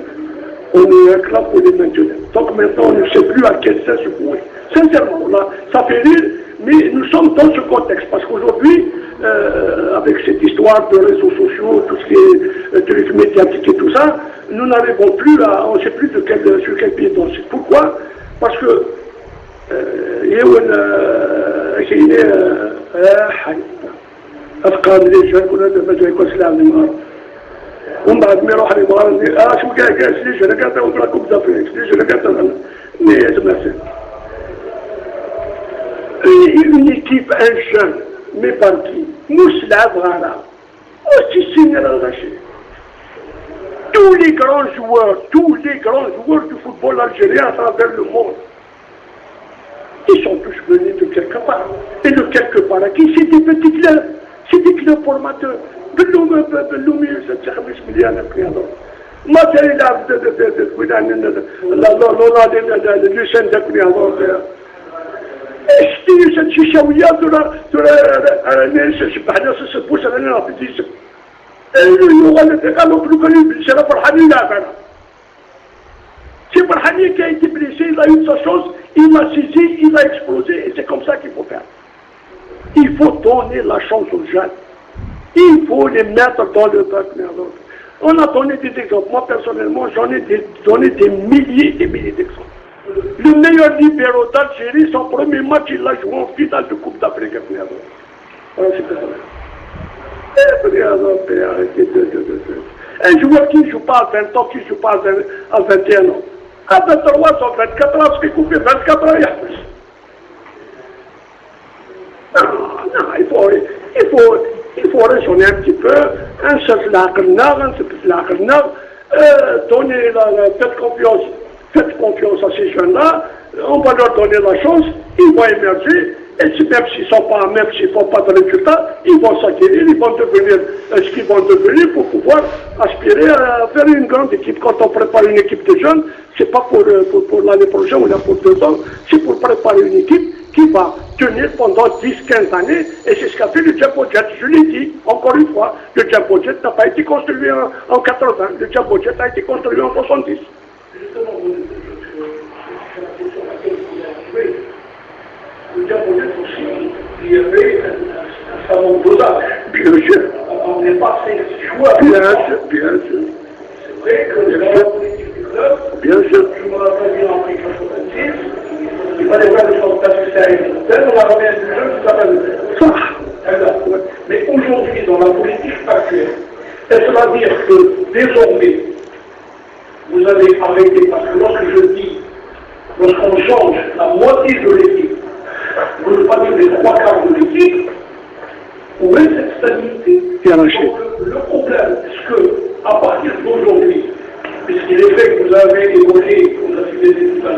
on nous réclame pour les maintenir. Donc maintenant, on ne sait plus à quel saint se vouer. Sincèrement, là, ça fait rire, mais nous sommes dans ce contexte. Parce qu'aujourd'hui, avec cette histoire de réseaux sociaux, tout ce qui est truc médiatique et tout ça, nous n'arrivons plus à, on ne sait plus sur quel pied danser. Pourquoi? Parce que يون كاين حي افكار les jeunes كنا ما يكون سلام المغرب ومن بعد مي يروح المغرب شو كاع كاع les jeunes كاع la Coupe d'Afrique, les jeunes كاع, mais تمثل une équipe, un jeune, mais par qui مش لعب غارة واش تسيني الغاشي. Tous les grands joueurs, tous les grands joueurs du football algérien à travers le monde, ils sont tous venus de quelque part. Et de quelque part, à qui? C'est des petits clubs, c'est des clubs formateurs. بلومي بلومي 5 مليون ما كان يلعب لا لوسان ذاك شتي شيشاوية ترى ترى شبحنا سبوس انا في يغلط قالوا لو كان يبليسي راه فرحان يلعب انا. C'est Farhani qui a été blessé, il a eu sa chance, il l'a saisi, il a explosé, et c'est comme ça qu'il faut faire. Il faut donner la chance aux jeunes. Il faut les mettre dans le bain. On a donné des exemples. Moi, personnellement, j'en ai donné des milliers et des milliers d'exemples. Le meilleur libéro d'Algérie, son premier match, il l'a joué en finale de Coupe d'Afrique. Voilà, c'est ça. Un joueur qui ne joue pas à 20 ans, qui ne joue pas à 21 ans. À 23 ans, 24 ans, ce qui coupe 24 ans, il y a plus. Non, non, il faut raisonner un petit peu, un seul donner faites confiance à ces jeunes-là, on va leur donner la chance, ils vont émerger, et même s'ils sont pas, même s'ils font pas de résultats, ils vont s'acquérir, ils vont devenir ce qu'ils vont devenir pour pouvoir aspirer à faire une grande équipe. Quand on prépare une équipe de jeunes, c'est pas pour l'année prochaine ou là pour 2 ans, c'est pour préparer une équipe qui va tenir pendant 10, 15 années, et c'est ce qu'a fait le Jumbo Jet. Je l'ai dit, encore une fois, le Jumbo Jet n'a pas été construit en 80, le Jumbo Jet a été construit en 70. Justement, c'est la question à laquelle vous voulez arriver. observé un savant dosage. Bien sûr. On n'est pas 5-6 joueurs. Bien sûr, bien sûr. C'est vrai que la politique du club, bien sûr. Je me rappelle bien en 1986, il fallait faire le choix de passer on a ramené un jeune qui s'appelle Ça. Mais aujourd'hui, dans la politique actuelle, est-ce à dire que désormais, vous avez arrêté, parce que lorsque je dis, lorsqu'on change la moitié de l'équipe, vous ne pas dire les trois quarts de l'équipe, où est cette stabilité? Donc, le problème, est-ce que, à partir d'aujourd'hui, puisqu'il est fait que vous avez évoqué, vous avez cité tout à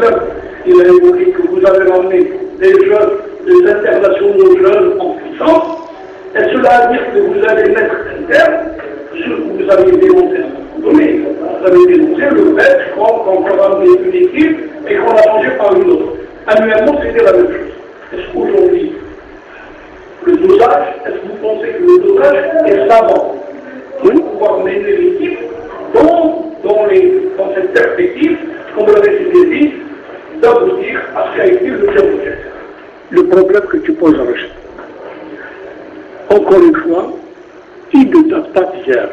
l'heure, il a évoqué que vous avez ramené des jeunes, des internationaux jeunes en puissance, est-ce cela à dire que vous allez mettre un terme ce que vous avez dénoncé à un moment donné? Vous avez dénoncé le fait qu'on a ramené une équipe et qu'on a changé par une autre. Annuellement, c'était la même chose. Est-ce qu'aujourd'hui, le dosage, est-ce que vous pensez que le dosage est savant pour pouvoir mener l'équipe dans cette perspective, comme vous l'avez dit, d'aboutir à ce qu'a été le projet? Le problème que tu poses, Rachid, encore une fois, il ne date pas d'hier.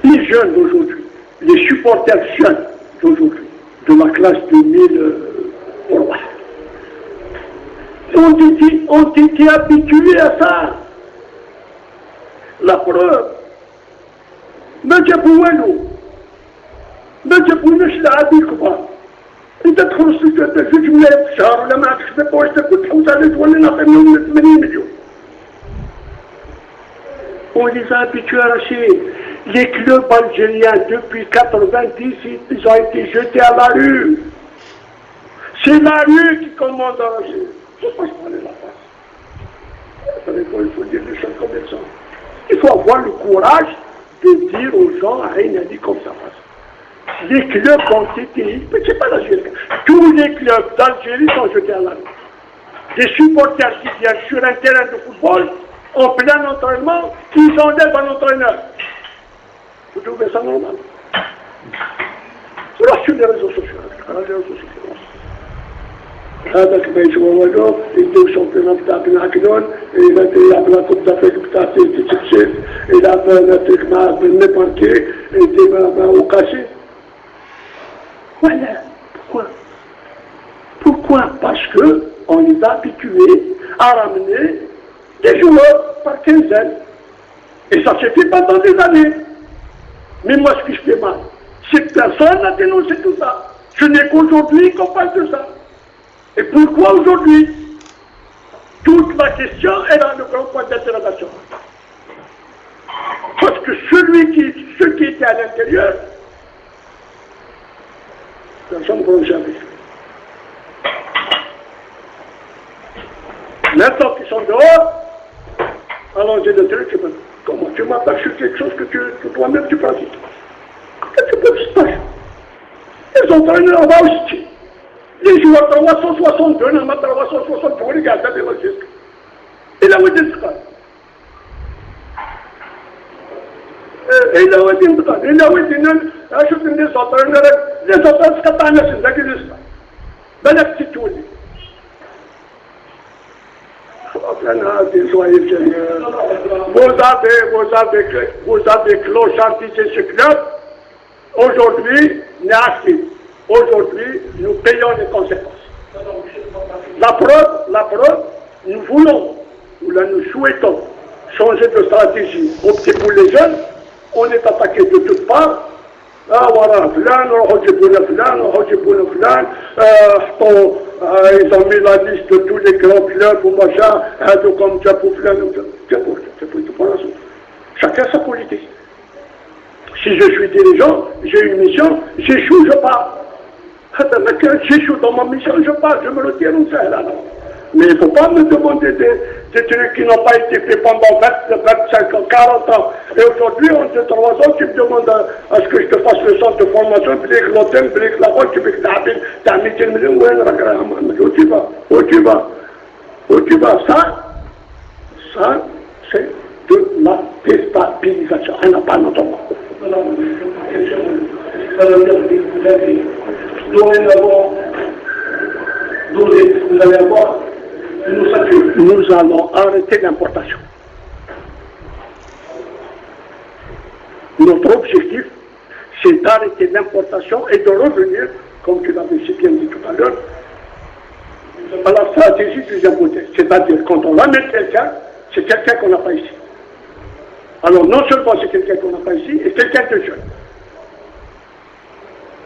Les jeunes d'aujourd'hui, les supporters jeunes d'aujourd'hui, de la classe 2003, ont été habitués à ça. La preuve, ما جابوا والو، ما جابوناش لاعبين كبار. انت تخلص 2 ملايين في الشهر ولا ما عندكش واش تاكل، تحوس على تولي نعطي منهم 80 مليون. On les a habitués à arracher. Les clubs algériens, depuis 90, ils ont été jetés à la rue. C'est la rue qui commande à arracher. Il ne faut pas se voiler la face. Il faut dire les choses comme elles sont. Il faut avoir le courage de dire aux gens, rien dit comme ça passe. Les clubs ont été, mais c'est pas la JSK, tous les clubs d'Algérie sont jetés à la rue. Des supporters qui viennent sur un terrain de football, en plein entraînement, ils enlèvent un entraîneur. Vous trouvez ça normal? روح sur les réseaux sociaux, les réseaux sociaux. هذاك ما يسوى والو، يديو championnat بتاع بن عكنون، يلعب la Coupe d'Afrique بتاع تيتسيت، يلعب l'Afrique مع بن يدي مع وقاسي. Voilà. Pourquoi? Pourquoi? Parce que on les a habitués à ramener des joueurs par quinzaine. Et ça s'est fait pendant des années. Mais moi, ce qui je fais mal, c'est que personne n'a dénoncé tout ça. Ce n'est qu'aujourd'hui qu'on parle de ça. Et pourquoi aujourd'hui? Toute la question est dans le grand point d'interrogation. Parce que ceux qui étaient à l'intérieur, personne ne prononce avec eux. Maintenant qu'ils sont dehors, allons-y le truc, comment tu m'attaques sur quelque chose que toi-même tu pratiques? Qu'est-ce que tu peux se passer? Les entraîneurs, on va aussi. Les joueurs 362, non, 363, les gars, les registres. Il a où des إلا ودي نبطل، إلا ودي شوف les entraîneurs، les entraîneurs تقطع الناس ذاك اللي بالك تتولي. خلاص انا هذه soyez vous avez clochardisé ce club. Aujourd'hui, merci. Aujourd'hui, nous payons les conséquences. La preuve, nous voulons, ou là nous souhaitons changer de stratégie, opter pour les jeunes. On est attaqué de toutes parts. Ah voilà, فلان روحوا جيبوا لنا فلان، روحوا جيبوا لنا فلان، حطوا ils ont mis la liste de tous les grands clubs ou machin, هادو جابوا فلان، جابوا جابوا. Chacun sa politique. Si je suis dirigeant, j'ai une mission, j'échoue, je pars. هذا ما كان j'échoue dans ma mission, je pars, je me retire ونسهل alors. Mais il ne faut pas me demander des trucs qui n'ont pas été faits pendant 20, 25 ans, 40 ans. Et aujourd'hui, en 2, 3 ans, tu me demandes à ce que je te fasse le centre de formation, بليك l'hôtel, بليك la route, tu veux que tu as 200 millions, où tu vas? Où tu vas? Où tu vas? Ça, c'est de la déstabilisation. Elle n'a pas notre droit. Ça veut dire que vous avez dorénavant Vous allez avoir Nous allons arrêter l'importation. Notre objectif, c'est d'arrêter l'importation et de revenir, comme tu l'avais si bien dit tout à l'heure, à la stratégie du importé. C'est-à-dire, quand on ramène quelqu'un, c'est quelqu'un qu'on n'a pas ici. Alors, non seulement c'est quelqu'un qu'on n'a pas ici, et quelqu'un de jeune.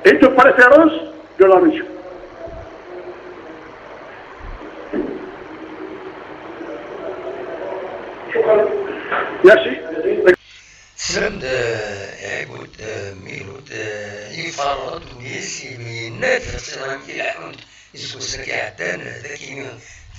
Et de préférence de la région. Merci. سلمد عبود ميلود يفرط ونيس ينات في كي الحوت يسوس كيعدان ذاك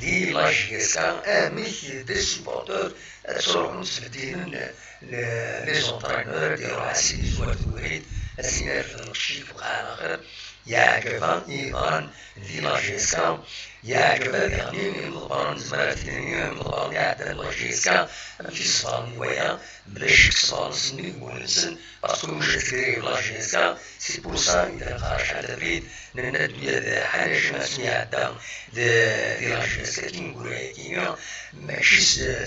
دي لا جيسكا اميك دي سبورتور تروح نسبدين لي زونترينور ديالو عسيدي زوار الوريد السينار في الشيك وقع على خير يعجبا إيضا دي لا جيسكا يعجبا يعني مضبران زمرات مضبران يعدل لا جيسكا ماشي صفار ويا بلاش صفار سني ولسن باسكو مش تكري لا جيسكا سي بور سا إذا خرج على بريد نند بيا حاجة ما سمي عدا دي لا جيسكا كي نقول كيما ماشي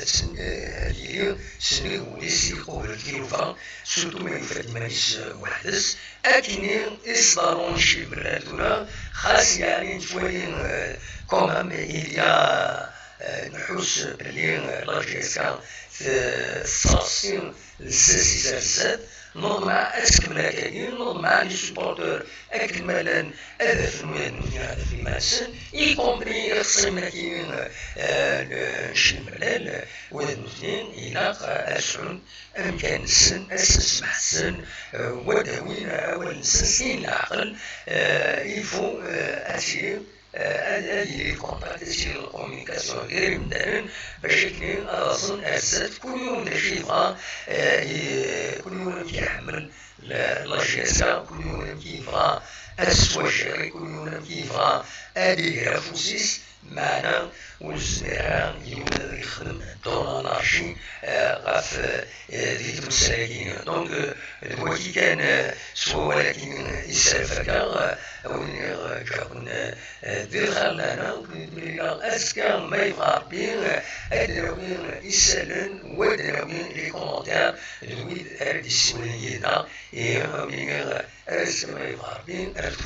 سني سني وليس يقول كيلوفا سورتو ما يفاد مانيس وحدس أكيني إصدارون شي بلادنا خاص يعني شوية كومام إليا نحوس بلي لا جيسكا تصاصين الساسي الساد نوض مع اسكملا كاين نوض مع لي سبورتور اكملا هذا في هذا في ماسن اي كومبري خصنا كاين شي ملال وهاد الاثنين الى اسعون امكان السن اسمح السن وداوين اول سن العقل يفو اسير هذه الكونتاكت هذه الكوميونيكاسيون غير مدارن باش يكون اصلا اسات كل يوم داكشي يبغى كل يوم كيحمل لا جيسا كل يوم كيبغى اسواجري كل يوم كيبغى ادي غرافوسيس معنا والزميرة يولد يخدم دون انارشي غاف دي تمساكين دونك هو كي كان سوا ولكن يسافر وين كون دير خلانا اسكا ما يبغى ربي ادراوين يسالن ودراوين لي كومونتير دويد ارد يسولين يدنا اسكا ما يبغى ربي ارد.